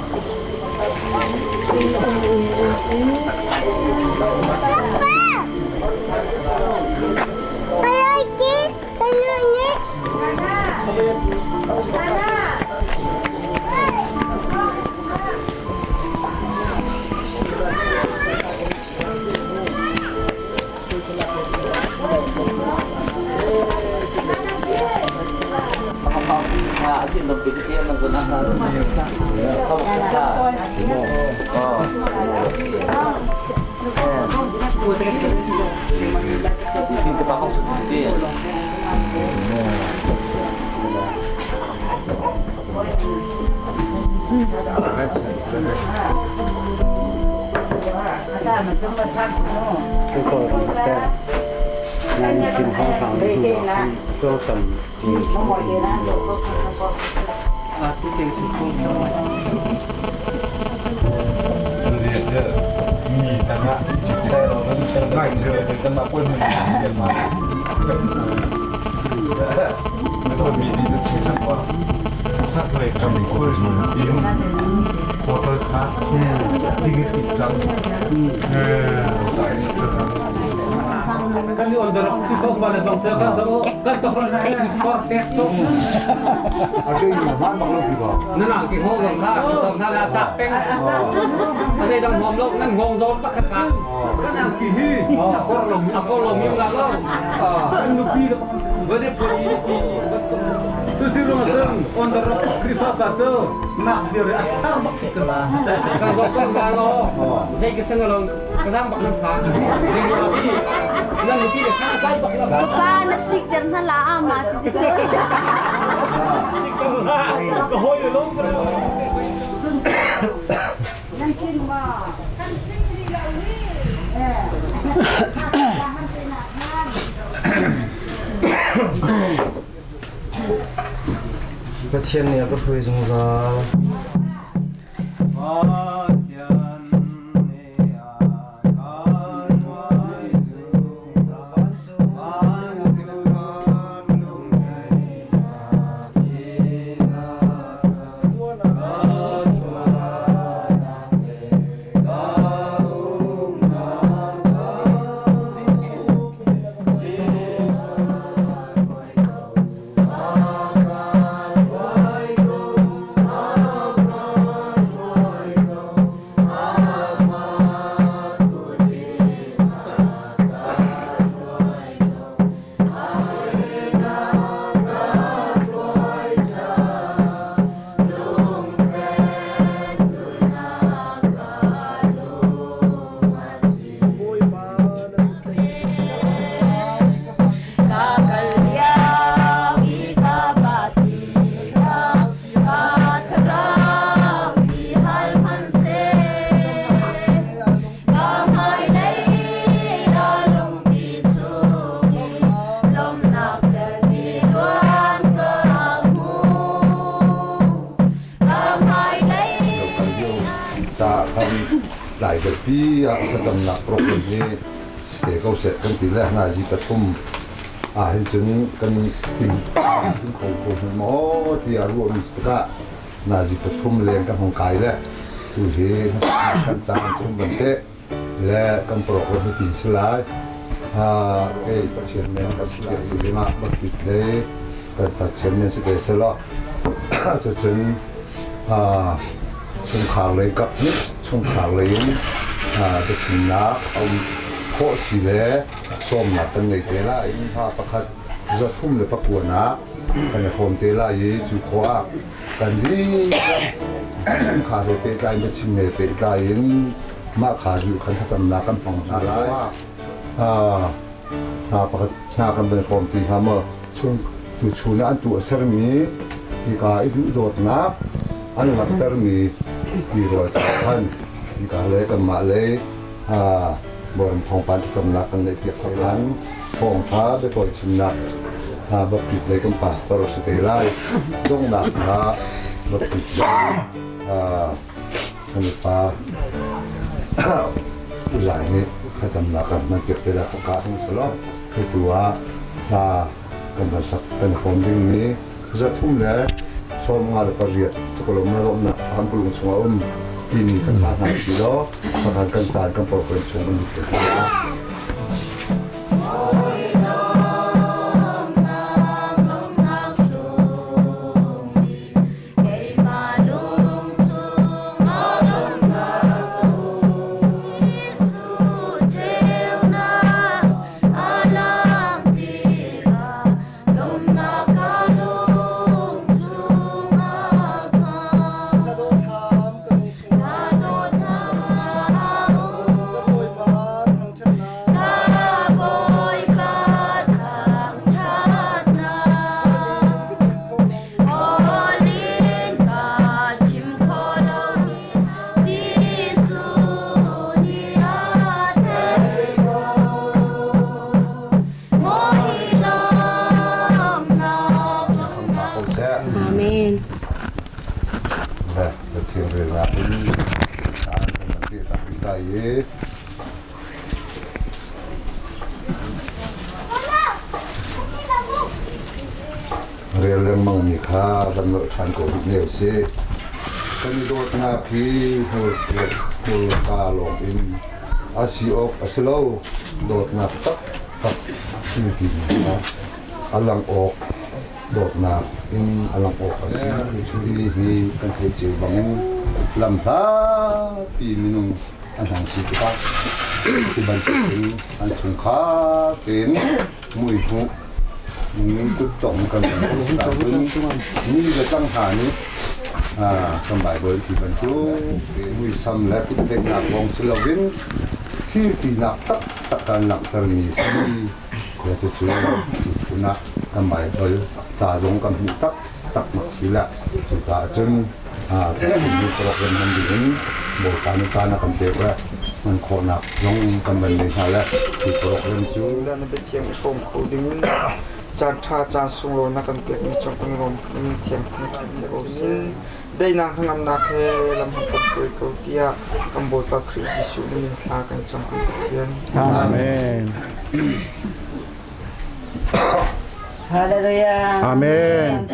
Ka pa na sik ter hna la a ma ti cu. Ka hoi le lo. Pathian nih a ka hruai zungzal. Tlai pi ah thlacamnak program hi si ko seh kan ti le nazi pathum ah hin cun kan tim kho ko hme maw ti a ruah mi tikah nazi pathum leng kan hong kai le tu hi kan caan chung ban te le kan program hi tin si lai kei Pathian men ka si ti dingah bakpit le kan sa chairman si te selo cucun chungkhar lei kap nih chungkhar lei in biachimnak a um khawh si le sawmnak kan ngei te lai. Hma pakhat zathum le pakua nak kan i hrawm te lai i cu khawh ah kan dihlak chungkhar he pehtlai in biachim he pehtlai in mah kha zu khan thlacamnak kan hmang hna lai. Hna pakhat hna kan van hrawm ti hnga maw chung tuchun ah an tuah sermi hika i duhdawtnak an langhtermi tirawl ca khan hika le kanmah lei Bawram thawngpang thlacamnak kan neih piak khan thawngtha biatawi chimnak Baptist lei kan pastor si te lai donghnak kha Baptist lei kan pa Ulai nih thlacamnak kan hman piak te lai ka hung selaw tu ah hla kan van sak kan hrawm dingmi zathum le 58 sakalom na lawmnak thlam pulung chungah um timi kan sa hna si law sakhan kan caan kan program chung an lut te. Amen. Rel lengmang mi kha van nolh ṭhan ko rih ne usih. Kan i dawtnak hi hmurka lawng in a si awk a si lo. Dawtnak taktak thil timi kha a langh awk dawtnak in a langh awk a si. Hi hi kan theih cio bangin lam hlapi minung an hang si tikah cu bantukin an chungkhar tein mui hmuh ni kuttong kan cun ni le tang hna nih kan Bible ti bantuk muisam le kutneknak lawng si loin thil tinak taktak kan langhtermi si. Le cucu tuchun ah kan Baibal ca zong kan hmuh taktak nak si le cucaah cun mi program hman ding in Bawipa nih caan a kan pek le hman khawhnak zong kan van nei hna le cu program cu na biathiang i hrawm kho ding in caan ṭha caan sunglawi na kan pekmi cung kan lawm in thiang thangṭhat te ko sih. Daihnak hnangamnak he lam han kan hruai ko tiah kan Bawipa Khrih Jesuh na min thla kan cam kan Pathian. Amen. Hallelujah. Amen.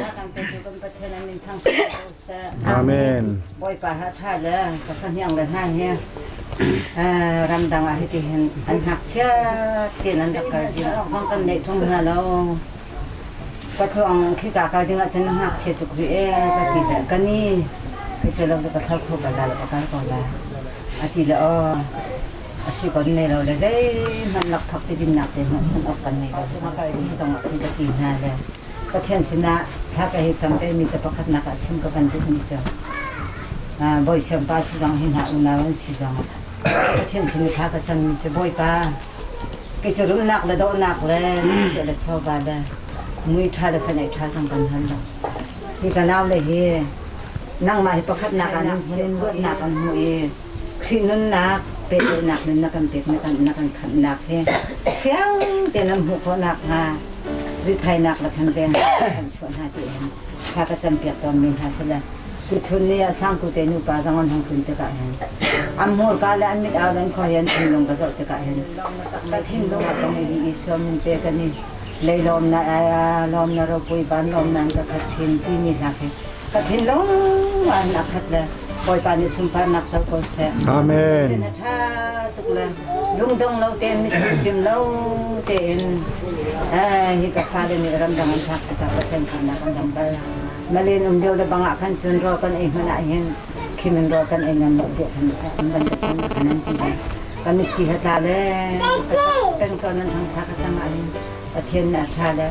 Amen. Bawipa ha tha le ka sahniang le hna hi ramdang ah hiti hin an ngakchia tein an rak kal ding hong kan neih tung hna lo. Patluang khika kal ding ahcun na ngakchia tuk rih ee ka ti le ka ni ka cu lo ka thal kho bal la lo ka kal ko la a ti le aw a si ko nei lo le zeihmanh lakphak ti dinnak te hmanh san awk kan nei lo ma kal ding zong ah khin ka ti hna le Pathian sinah thla ka hei cam ve mi ca pakhatnak ah chim ka van duh mi cu Bawi Siangpa si zong hi hna unau an si zong Pathian sin i thla ka cam mi cu Bawipa Kei cu rumnak le dawhnak le lungchia le chawva le mui ṭha le fenh ṭha zong kan hal lo. Hi ka nau le hi nangmah hi pakhatnak ah nan hmun luatnak an hmuh i Khrih nunnak pehtlaihnak nun na kan pek na kan na kan khamhnak hi fiang tein nan hmuh khawh nakhnga rithainak le kan veng chanchuah hna tiin thla ka campiak tawnmi hna si le tuchun ni ah sangtu te nupa zong an hung tlun tikah hin an hmurka le an mit au le an khua hi an thinlung ka zoh tikah hin ka thinlung a tong i Isua min pe kan i leilawm na lawm na ropui ban lawm na an ka khat thin timi hla khi ka thinlung an a khat le Bawipa nih sunparnak co ko seh. Amen. Na ṭha tuk le lungdong lo tein mitthli cim lo tein hi ka fale nih ramdang an phak tikah Pathian khamnak an dam bal. Malen um lio le bangah khan cun rawl kan ei hmanh ah hin khim in rawl kan ei ngam lo tiah khan an van ka chim khan an ti le ka mitthli ha tla le peng ko nan hang thla ka cang ah hin Pathian nih a ṭha le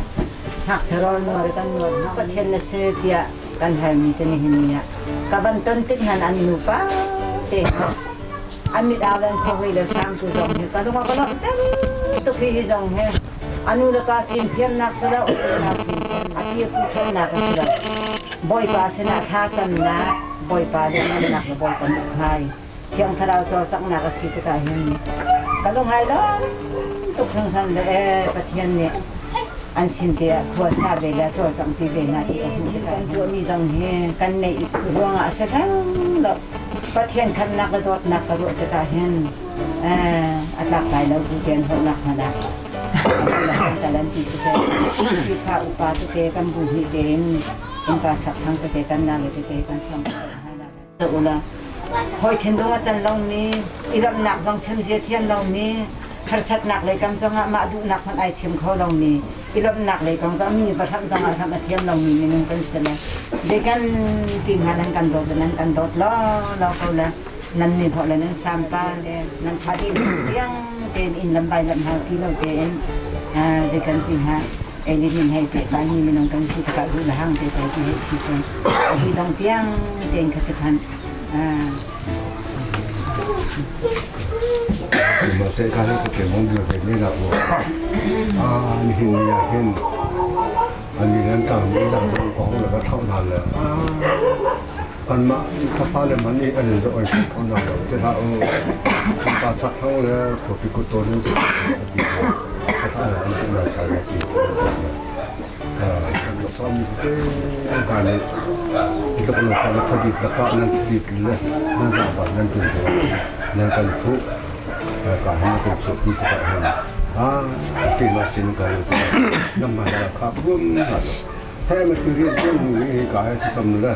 ngakchia rawl nuar kan nuar Pathian na si tiah kan halmi cu nihin ni ah ka van ton tik hnan an nupa te an mit au le an khuahoi le sangtu zong hi ka lung a ka lawmh tam tuk hi hi zong hi a nu le pa fimthiamnak si lo a pi a pu ṭhawnnak a si lo Bawipa sinah thla camnak Bawipa lianhngannak le Bawipa mithmai Thiang Thlarau cawlcanghnak a si tikah hin ka lunghai lawm tuk hringhran le ee Pathian nih an sin te ah khua sa ve le cawlcangh pi ve hna ti ka hmuh tikah hin tuahmi zong hi kan neih ruangah a si hleng lo. Pathian khamnak le dawtnak ka ruah tikah hin a tlak lai lo bu tein holhnak hmanh ah talan ti cu te Khrihfa upa tete kan bu hnih tein innpa chak thang tete kan nau tete kan sawm hna ula hoi thinlung a can lomi i ramnak zong chimzia thiam lomi harsatnak lei kam zongah mah duhnak hmanh ai chim kho lomi i lawmhnak lei kong zong mi va hramh zongah hramh a thiam lomi minung kan si le zei kan ti hnga nan kan dawt le nan kan dawt law law ko le nan ni hlawh le nan sampa le nan tha dih tiang tein inn lam bai lam hau ti lo tein zei kan ti hnga ei le din hei pehtlai mi minung kan si tikah duh le hang te ko ti hei si cun a hi dong tiang tein kha tikhan Mase ka hi ka ke mong bi ke ni la ko a ni hin ni ah hin an ni nan tang ni la ko ko la ka thau na le an ma ka fa le man ni an zo oi ko na lo te ha o pa sak thang le ko pi ko to ni ka ta an tu na sa le ti kan te ka le ka lo ka la thadi la ka nan thadi le nan za ba nan tu nan kan phu ka han ko chu ti ka han a ti ma sin ka lo nam ma la kha bum ha he ma tu ri tu ni ka he tu cham le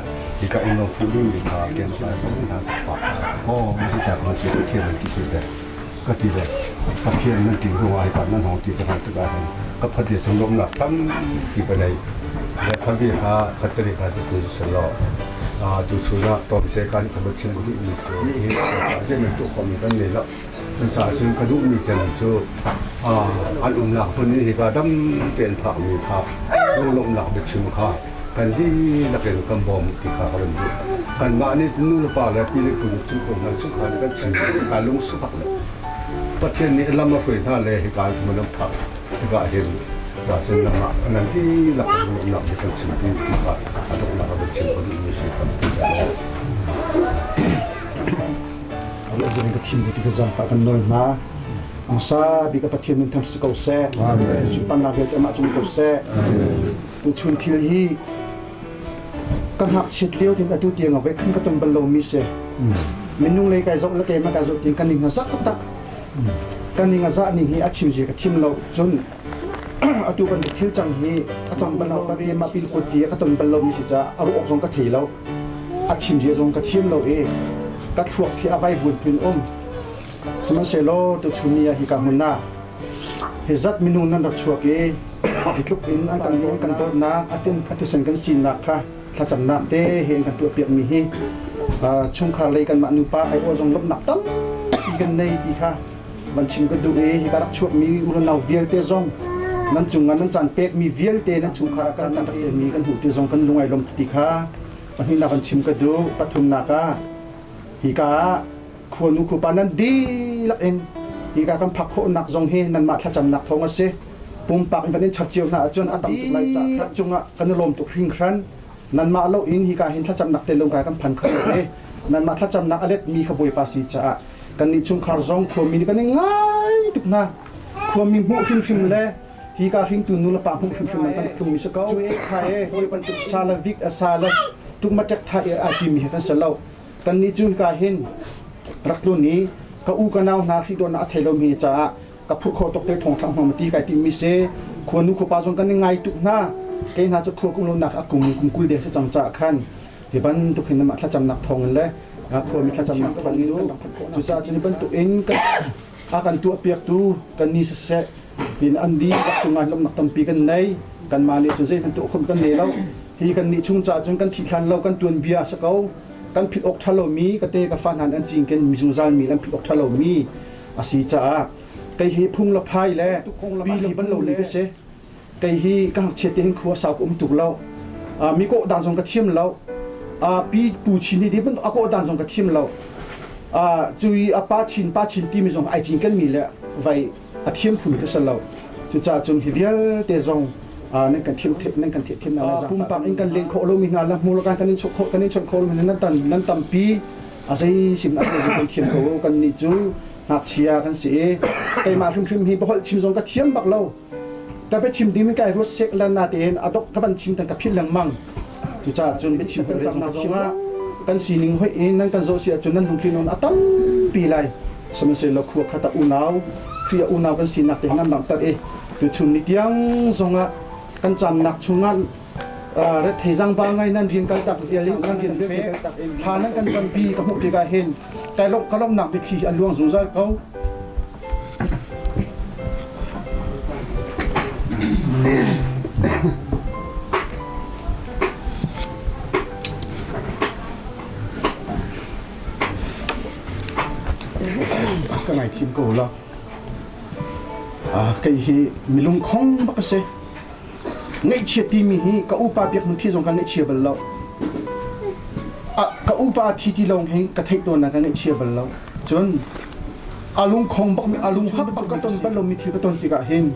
ka in lo phu ni ka ken sa ko na sa pa o ma si ta ko chi thiam ti ti de ka ti le Pathian nan ti ruang ai pa nan hong ti ka han ka han ka phat le chung lom nak tam ti pa nei le khabi kha khatari kha se tu se lo a tu chu na tom te kan ka ba chim du mi chu ni hi ka je men tu khom kan nei lo nan sa chun ka du mi chen chu a an um nak pun ni ka dam ten phak mi kha lung lom nak be chim kha kan di lakin kan bom ti kha kan du kan mah nih nu le pa le pi le pu chung ko na chung kha kan chim ka lung su phak le Pathian nih lam a hruai hna le hika mun an phak. Tikah hin ca cun nangmah nan dihlak lawmhnak hi kan chim ti tikah a donghnak a van chim ka duhmi si tampi ka lawm. Ruah ka thim ti ka zaangfah kan nawl hna. Angsa bik a Pathian min tham si ko seh. Sunparnak vialte amah cung ko seh. Tuchun thil hi ka ngakchiat lio tin atu tiang ah voikhat ka ton bal lomi si. Minung lei kai zoh le keimah kai zoh tin kan ning zah taktak. Kan ning a zah ning hi a chim zia ka thim lo. Cun atu bantuk thil cang hi a ton bal lo ka mah pin kut ti ka ton bal lomi si caah a ruah awk zong ka thei lo. A chim zia zong ka thiam lo i ka thluak khi a vaivuan pin um. Sihmanhsehlaw tuchun ni ah hika hmun ah hi zat minung nan rak chuak i hi tluk in an kan an kan dawtnak a thisen kan sinak kha thlacamnak te he an kan tuahpiakmi hi chungkhar lei kanmah nupa aiawh zong lawmhnak tampi kan nei ti kha van chim ka duh i hika rak chuakmi unau vialte zong nan cungah nan caan pekmi vialte nan chungkhar ah kan rak elmi kan hmuh ti zong kan lung ai lawm ti kha pahnihnak kan chim ka duh. Pathumnak ah hika ah khuanu khupa nan dihlak in hika kan phak khawhnak zong hi nanmah thlacamnak thawng a si. Pumpak in kan in chap cio hna ahcun a tam tuk lai caah kha cungah kan i lawm tuk hringhran. Nanmah lo in hika hin thlacamnak te lung kai kan phan kho lo i nanmah thlacamnak a letmi kha Bawipa si caah kannih chungkhar zong khuami nih kan i ngai tuk hna. Khuami hmuh hrimhrim le hika hringtu nu le pa hmuh hrimhrim man kan tlungmi si ko. Cu e kha e hawi bantuk sa le vik a sa le tuk maṭek tha i ai timi he kan si lo. Kannih cu hika hin rak tlun i ka u ka nau hna hrihdawhnak a thei lomi caah ka phurh kho tuk te thawngṭha hmang ti kai timmi si. Khuanu khuapa zong kan i ngai tuk hna. Kei hna cu khua kum lonak a kum kum 20 deng si cang caah khan hi bantuk hin mah thlacamnak thawng in le khuami thlacamnak thawng in cucaah cun hi bantuk in a kan tuahpiaktu kan ni siseh in an dihlak cungah lawmhnak tampi kan nei. Kanmah nih cun zeihmanh tuah khom kan nei lo. Hi kan nih chung caah cun kan thih hlan lo kan tuanbia a si ko. Kan philh awk ṭha lomi ka te ka fa hna nih an cinken mi zungzal mi an philh awk ṭha lomi a si caah kei hi phung le phai le pi le ban lo mi ka si. Kei hi ka ngakchia te hin khua sau ka um tuk lo. Mi kawh dan zong ka thiam lo. Pi pu chin hi di a kawh dan zong ka thiam lo. Cui a pa chin pa chin timi zong ai cinken mi le vai a thiam phun ka si lo. Cucaah cun hi vialte zong nan kan thiam nan kan thiam na pumpak in kan len khawh lomi hna la hmur kan in chawh kan in chawnh khawh lomi nan tan nan tampi a zei sim a zei kan thiam ko kan nih cu ngakchia kan si i keimah hrimhrim hi baholh chim zong ka thiam bak lo. Ka biachim ding kai ruat sek lan na tein a dok ka van chim tan ka philh lengmang. Cucaah cun biachim kan cak nak zongah kan sining hoih in nan kan zoh si ahcun nan lungthin on a tampi lai. Sihmanhsehlaw khua khat ah unau Khrih ah unau kan sinak te nan langhter i tuchun ni tiang zongah kan caamnak chungah rethei zangba ngai nan rian kal tak vial in nan rian vialte thla nan kan campi ka hmuh tikah hin kai lawmh ka lawmhnak biathli hi a luang zungzal ko. Ka ngaithiam ko la. Kei hi milungkhong bak ka si. Ngaihchiat timi hi ka upa biak hnu thi zong ka ngaihchia bal lo. Ka upa thi ti lawng hi ka theih tawn na ka ngaihchia bal lo. Cun a lungkhong bak mi a lunghak bak ka ton bal lomi thil ka ton tikah hin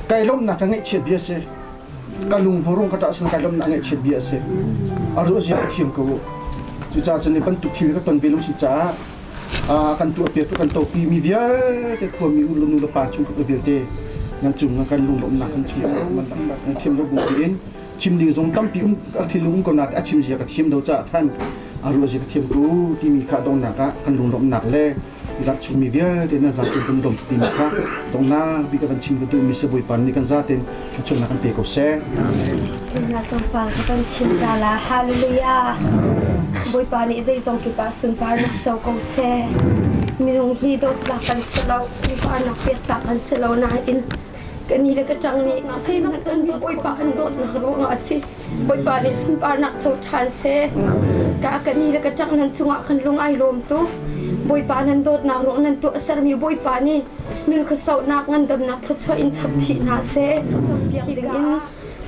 kai lawmhnak ka ngaihchiat bia si. Ka lung hmurung ka ṭah sin kai lawmhnak ngaihchiat bia si. A ruah zia ka thiam ko. Cucaah cun hi bantuk thil ka ton ve lo si caah kan tuahpiaktu kan topi mi vialte khuami u nu le pa chung ka vialte nan cung kan lunglawmhnak kan chim nan thiam lo bu tiin chim ding zong tampi um a thinlung um ko na a chim zia ka thiam lo caah khan a ruah zia ka thiam ko timi kha donghnak ah kan lunglawmhnak le rak chungmi vialte nan zaten kan dom timi kha donghnak bi ka kan chim ka duh mi se Bawipa nih kan zaten thluachuahnak kan pe ko seh. Na tlawmpal ka kan chim ta la. Hallelujah. Bawipa nih zeizong kip ah sunparnak co ko seh. Minung hi dawtnak kan si lo, sunparnak pektlak kan si lo nain kan ni le ka ṭang nih zeihmanh kan dawt Bawipa an dawtnak ruangah a si. Bawipa nih sunparnak co ṭhan seh. Ka ka ni le ka ṭang nan cungah kan lung ai lawm tuk. Bawipa nan dawtnak ruang nan tuah sermi Bawipa nih nun khuasauhnak ngandamnak thluachuah in chap chih hna seh. Campiak ding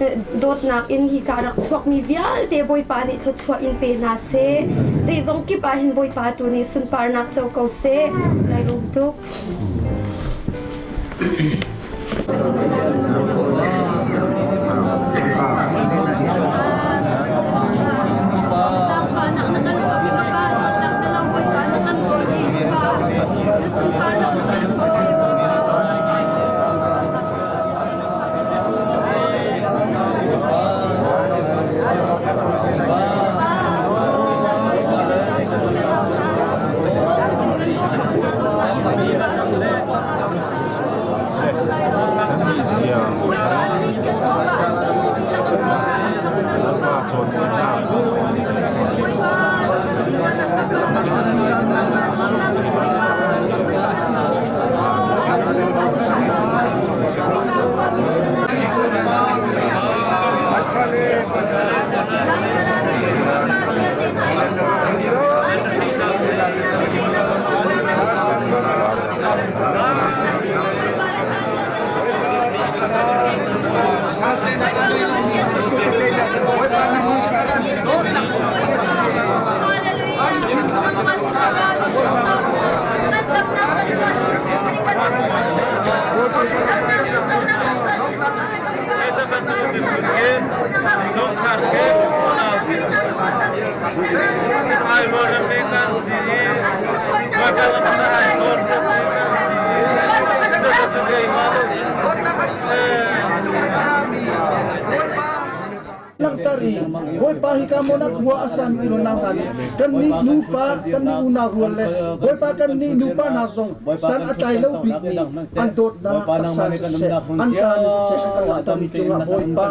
in dawtnak in hi ka rak chuakmi vialte Bawipa nih thluachuah in pe hna seh. Zeizong kip ah hin Bawipa tu nih sunparnak co ko seh. Kai lawm tuk. Langhter i Bawipa hika maw na khua a san ti lo nang hna nih kannih nufa kannih unau rual le Bawipa kannih nupa hna zong san a tlai lo bikmi an dawtnak taksa in siseh an caan in siseh an kan langhtermi cungah Bawipa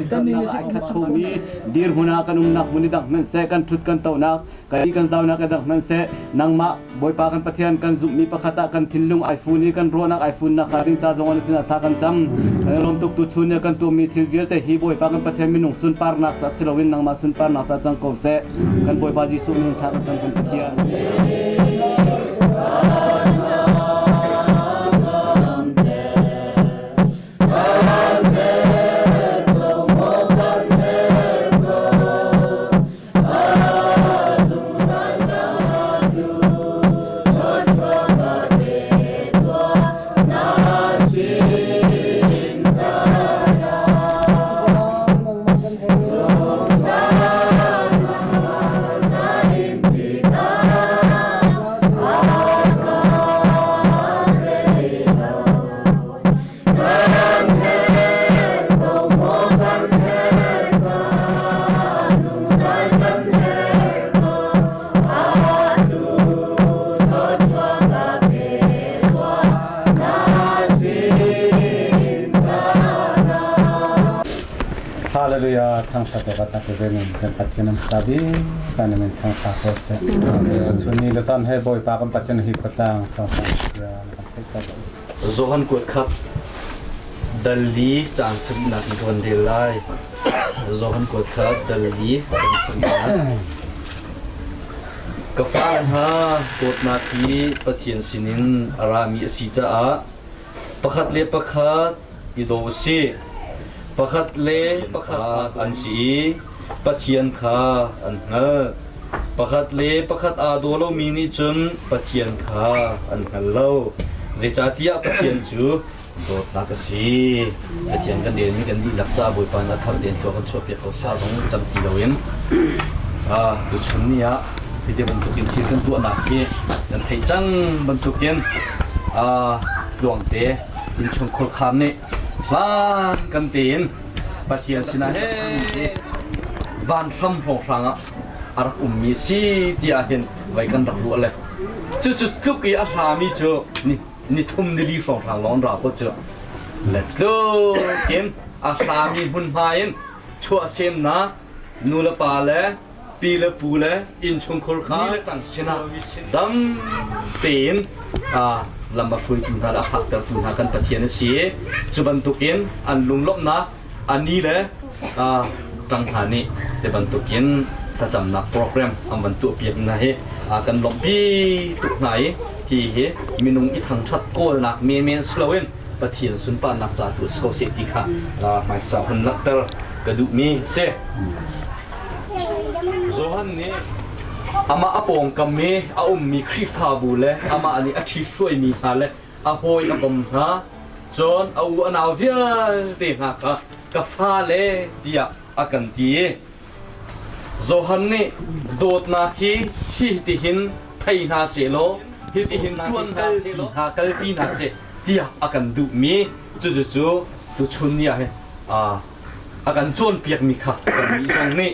kannih nih khat chungmi dirhmun ah kan umnak hmun i dang hmanhseh kan ṭhut kan tonak kan i kan zaunak i dang hmanhseh nangmah Bawipa kan Pathian kan zumhmi pakhat ah kan thinlung ai fun i kan ruahnak ai funnak hnga ding ca zong ah na sinah thla kan cam. Kan i lawm tuk tuchun i kan tuahmi thil vialte hi Bawipa kan Pathian minung sunparnak ca si loin nangmah sunparnak ca cang ko seh. Kan Bawipa Jesuh min thla kan cam kan Pathian. Hallelujah thangthat awk a tlak ve men kan Pathian am sabi kan men thangtha ko se chun ni le chan he Bawipa kan Pathian hi khotlang thangtha ya kan theih ta Johan kuat khat dal li caan sarihnak in ka van rel lai. Johan kuat khat dal li caan sarihnak. Ka fa hna, dawtnak hi Pathian sinin a rami a si caah pakhat le pakhat i daw u sih. Pakhat le pakhat an si i Pathian kha an hngalh. Pakhat le pakhat aa daw lomi nih cun Pathian kha an hngal lo. Zeicahtiah Pathian cu dawtnak a si. Pathian kan relmi kan dihlak ca Bawipa nih a thar tein thlua kan chuahpiak ko sa zong cam ti loin tuchun ni ah hiti bantukin thil kan tuahnak hi kan theih cang bantukin tluangte innchungkhur kham nih hlan kan tein Pathian sinah he vanhram hrawnghrang ah a rak ummi si ti ahhin vai kan rak ruah le cucu tluk i a hlami cu ni thum ni li hrawnghrang lawng ra ko cu le tluk in a hlami hmunhma in chuahsemnak nu le pa le pi le pu le innchungkhur kha ni le tang sinah dam tein lam a hruaitu hna le a phaktertu hna kan Pathian a si i cu bantukin an lunglawmhnak a ni le tang hna nih ti bantukin thlacamnak program an van tuahpiak hna hi kan lawmhpi tuk hna i hi hi minung i thangṭhat kawlnak menmen si loin Pathian sunparnak ca tu si ko seh ti kha hmaisa hun langhter ka duhmi a si. Johan nih amah a pawngkam i a ummi Khrihfabu le amah nih a ṭhithruaimi hna le a hawi a kom hna, cun a u a nau vialte hna kha ka fale tiah a kan ti. Johan nih dawtnak hi hitihin thei hna sehlaw hitihin ṭuan hna kalpi hna seh tiah a kan duhmi cucu tuchun ni ah hin a kan cawnpiakmi kha kannih zong nih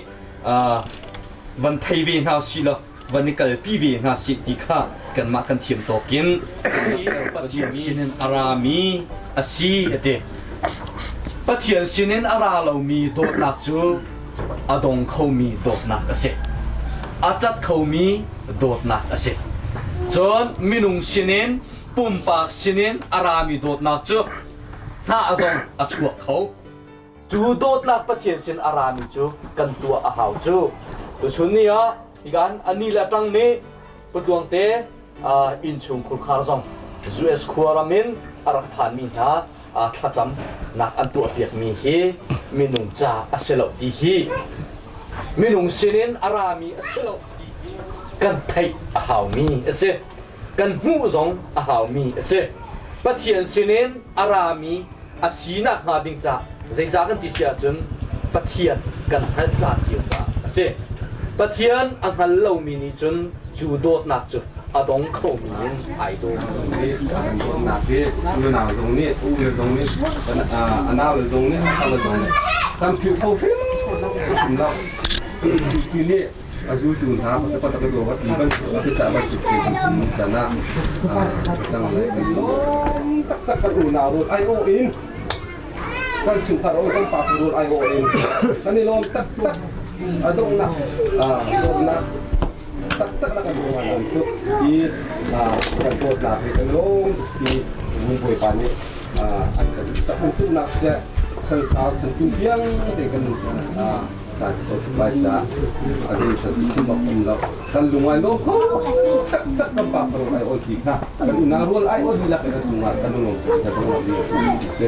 van thei ve hna usih law van i kalpi ve hna sih ti kha kanmah kan thiam tawk in Pathian sinin a rami a si a ti. Pathian sinin a ra lomi dawtnak cu a dong khomi dawtnak a si. A cat khomi dawtnak a si. Cun minung sinin pumpak sinin a rami dawtnak cu hnah zong a chuak kho. Cu dawtnak Pathian sin a rami cu kan tuah a hau cu. Tuchun ni ah hikan a ni le ṭang nih Putluangte innchung khurkhar zong US khuaram in a rak phanmi hna thlacam nak an tuahpiakmi hi minung ca a si lo ti hi minung sinin a rami a si lo ti hi kan theih a haumi a si. Kan hmuh zong a haumi a si. Pathian sinin a rami a sinak hnga ding ca zeicah kan ti si ahcun Pathian kan hngalh ca cio caah a si. Pathian a hngal lomi nih cun cu dawtnak cu a dong khomi in ai daw. Dawtnak hi unau zong nih u le zong nih a nau le zong nih a fale le zong nih kan philh kho hrimhrim lo. Ti nih a zultu hna pakhat ka daw ti bantuk a cah bantuk te kan si can ah dang le kan lawm taktak kan unau rual ai awh in kan chungkhar o kan pa rual ai awh in kan i lawm taktak a donghnak dawtnak taktak na kan ruang bantuk i kan dawtnak hi kan lawm ti Bawipa nih an kan sak nak seh san sau san tu piang te kan caan so lai ca a zei sa ti chim awk um lo kan lungai lo kho taktak kan pa faro ai oi ti kha kan una rual ai oi lak kan sungah kan lung kan lung ni si.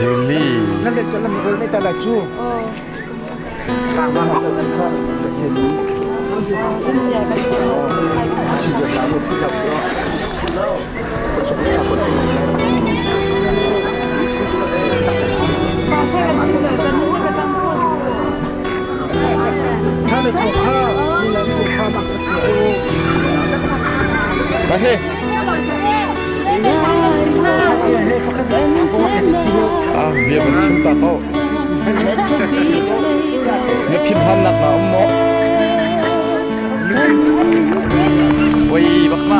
Julie. Nan le chon lam rol mai ta la chu. Ba he. Ah, bia kan chim ta ko. Na phim ham nak na um mo. Oi bak ma.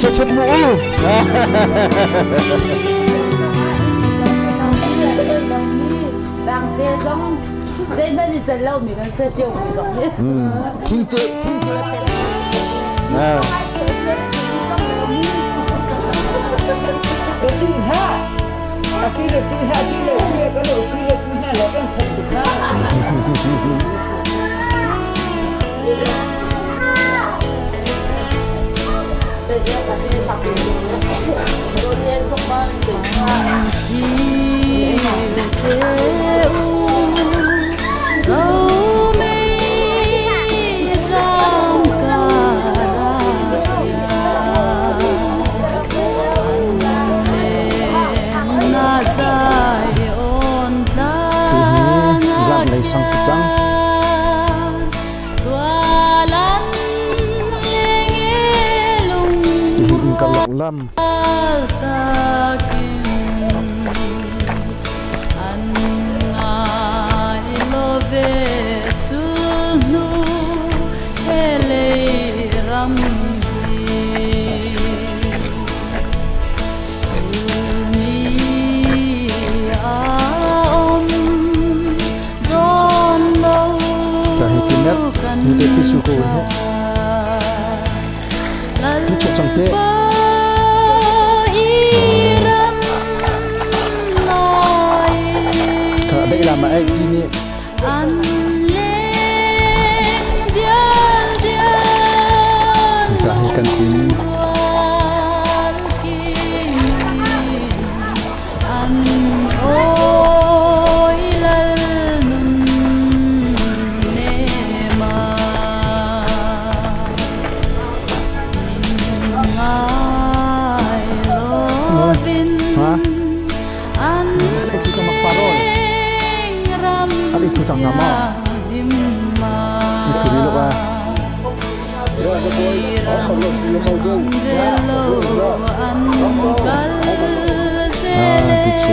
Tuchun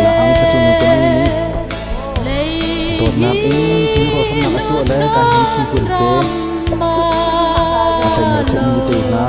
ang Nak in tirawl hramnak a tuah le kan him chung tuan te. A thei ngai theih mi te hna.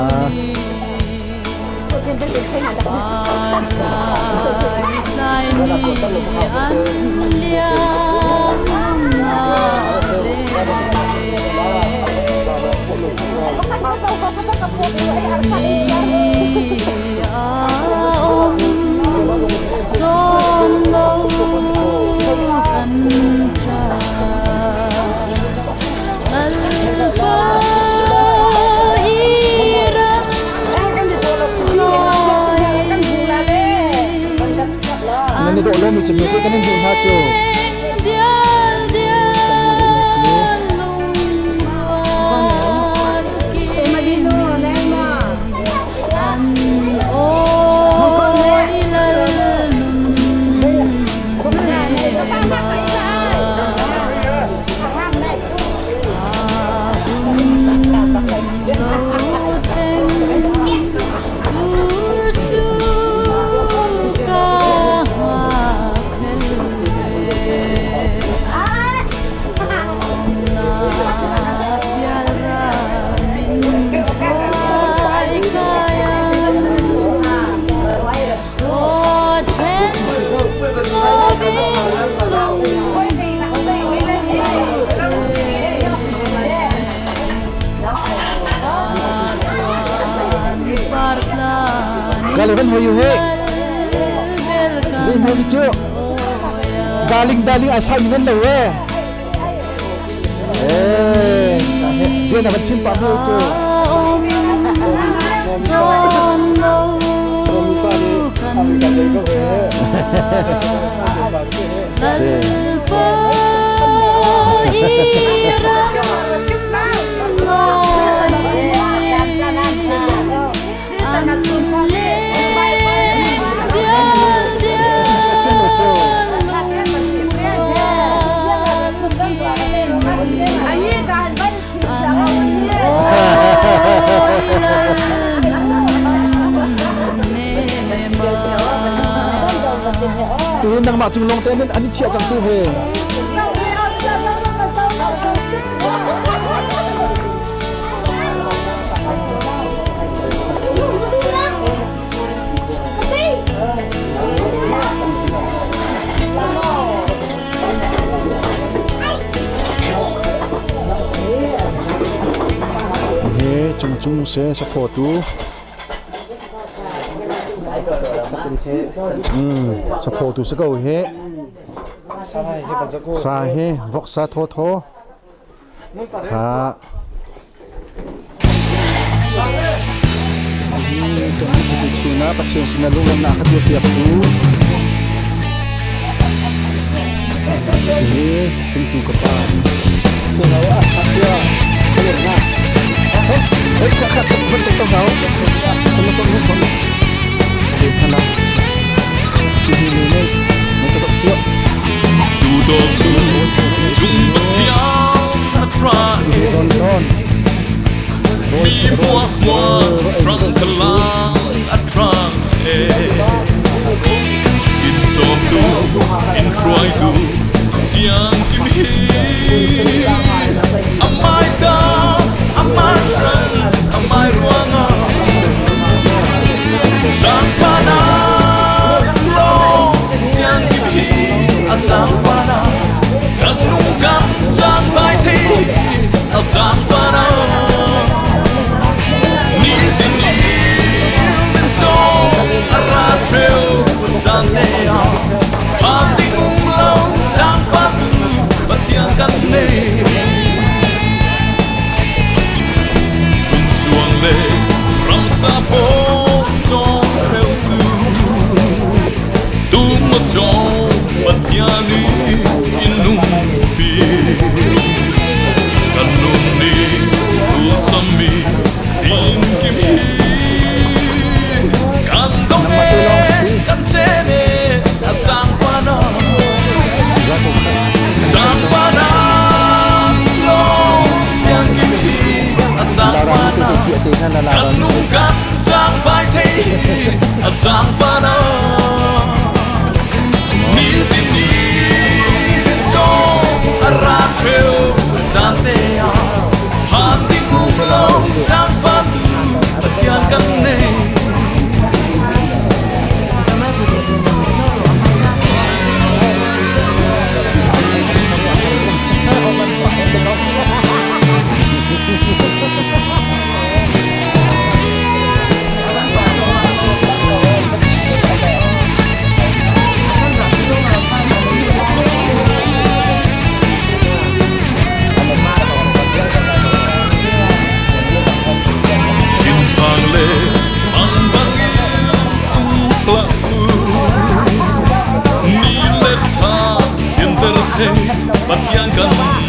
Nan i dawh lomi cu music kan in duh hna cu. Kale van hoi he. Zei hme cu darling darling ai sai men lo e. Eh, bia na van chim pa mu cu. Tu nangmah cung lawng te an i chiah cang tu he. He cung cung se saphaw tu saphaw tu si ko he sa he voksa thaw thaw kha China Pathian sin ah lunglawmhnak a tuahpiaktu hi hringtu ka pa. Tu dawtu cung Pathian a tra Mi hmuahhmuah hrang kalang a tra In cawmtu, in hruaitu, siang kim hi Amai ta, amai hrang, amai ruangah Zaangfahnak lawng siang kim hi a zaangfahnak kan nung kan caan vai thi a zaangfahnak nitin in cawm a ra ṭheo caan te ah phan ding um lo zaangfahtu Pathian kan nei. Lungsuang le ramsa pawl cawm ṭheutu tum maw cawm Pathian i in nungpi kan nun nih tulsammi tinkim hi kan dong e kan chen e a zaangfahnak Zaangfahnak lawng sianginn hi a zaangfahnak kan nung kan zaangfai thei a zaangfahnak nitin ni caw a thei Pathian kan nei.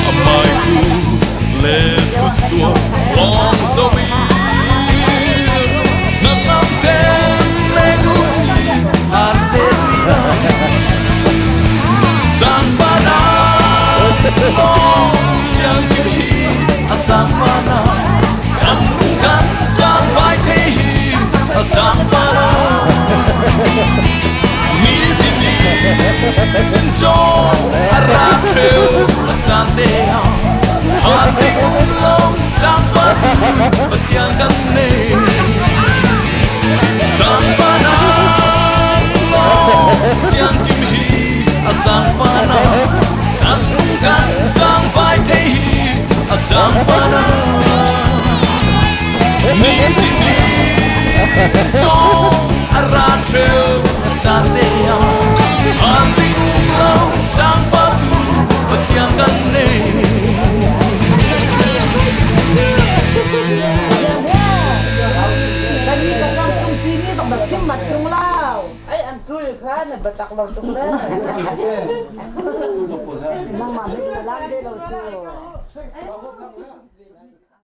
Amai ku le thu suo long so bi Nam nam ten le gu si Hallelujah Sang fa na long siang kim hi a sang fa na Kan nung kan caan fai the hi a sang fa na Mi tin in cho a ra theu a caan te ah Han ding um lo sang fa tu Pathian kan nei Sang fa na long siang kim hi a sang fa na Kan nung kan cang fai the hi a sang fa na Mi tin in cho a ra theu a caan te ah Han ding um lo sang fa tu Pathian kan nei. Kan ni ka kang tung ti mi zong na chim mat tung lao. Ai an tul kha na batak lo tung le. Nangmah mi na lang de lo cu.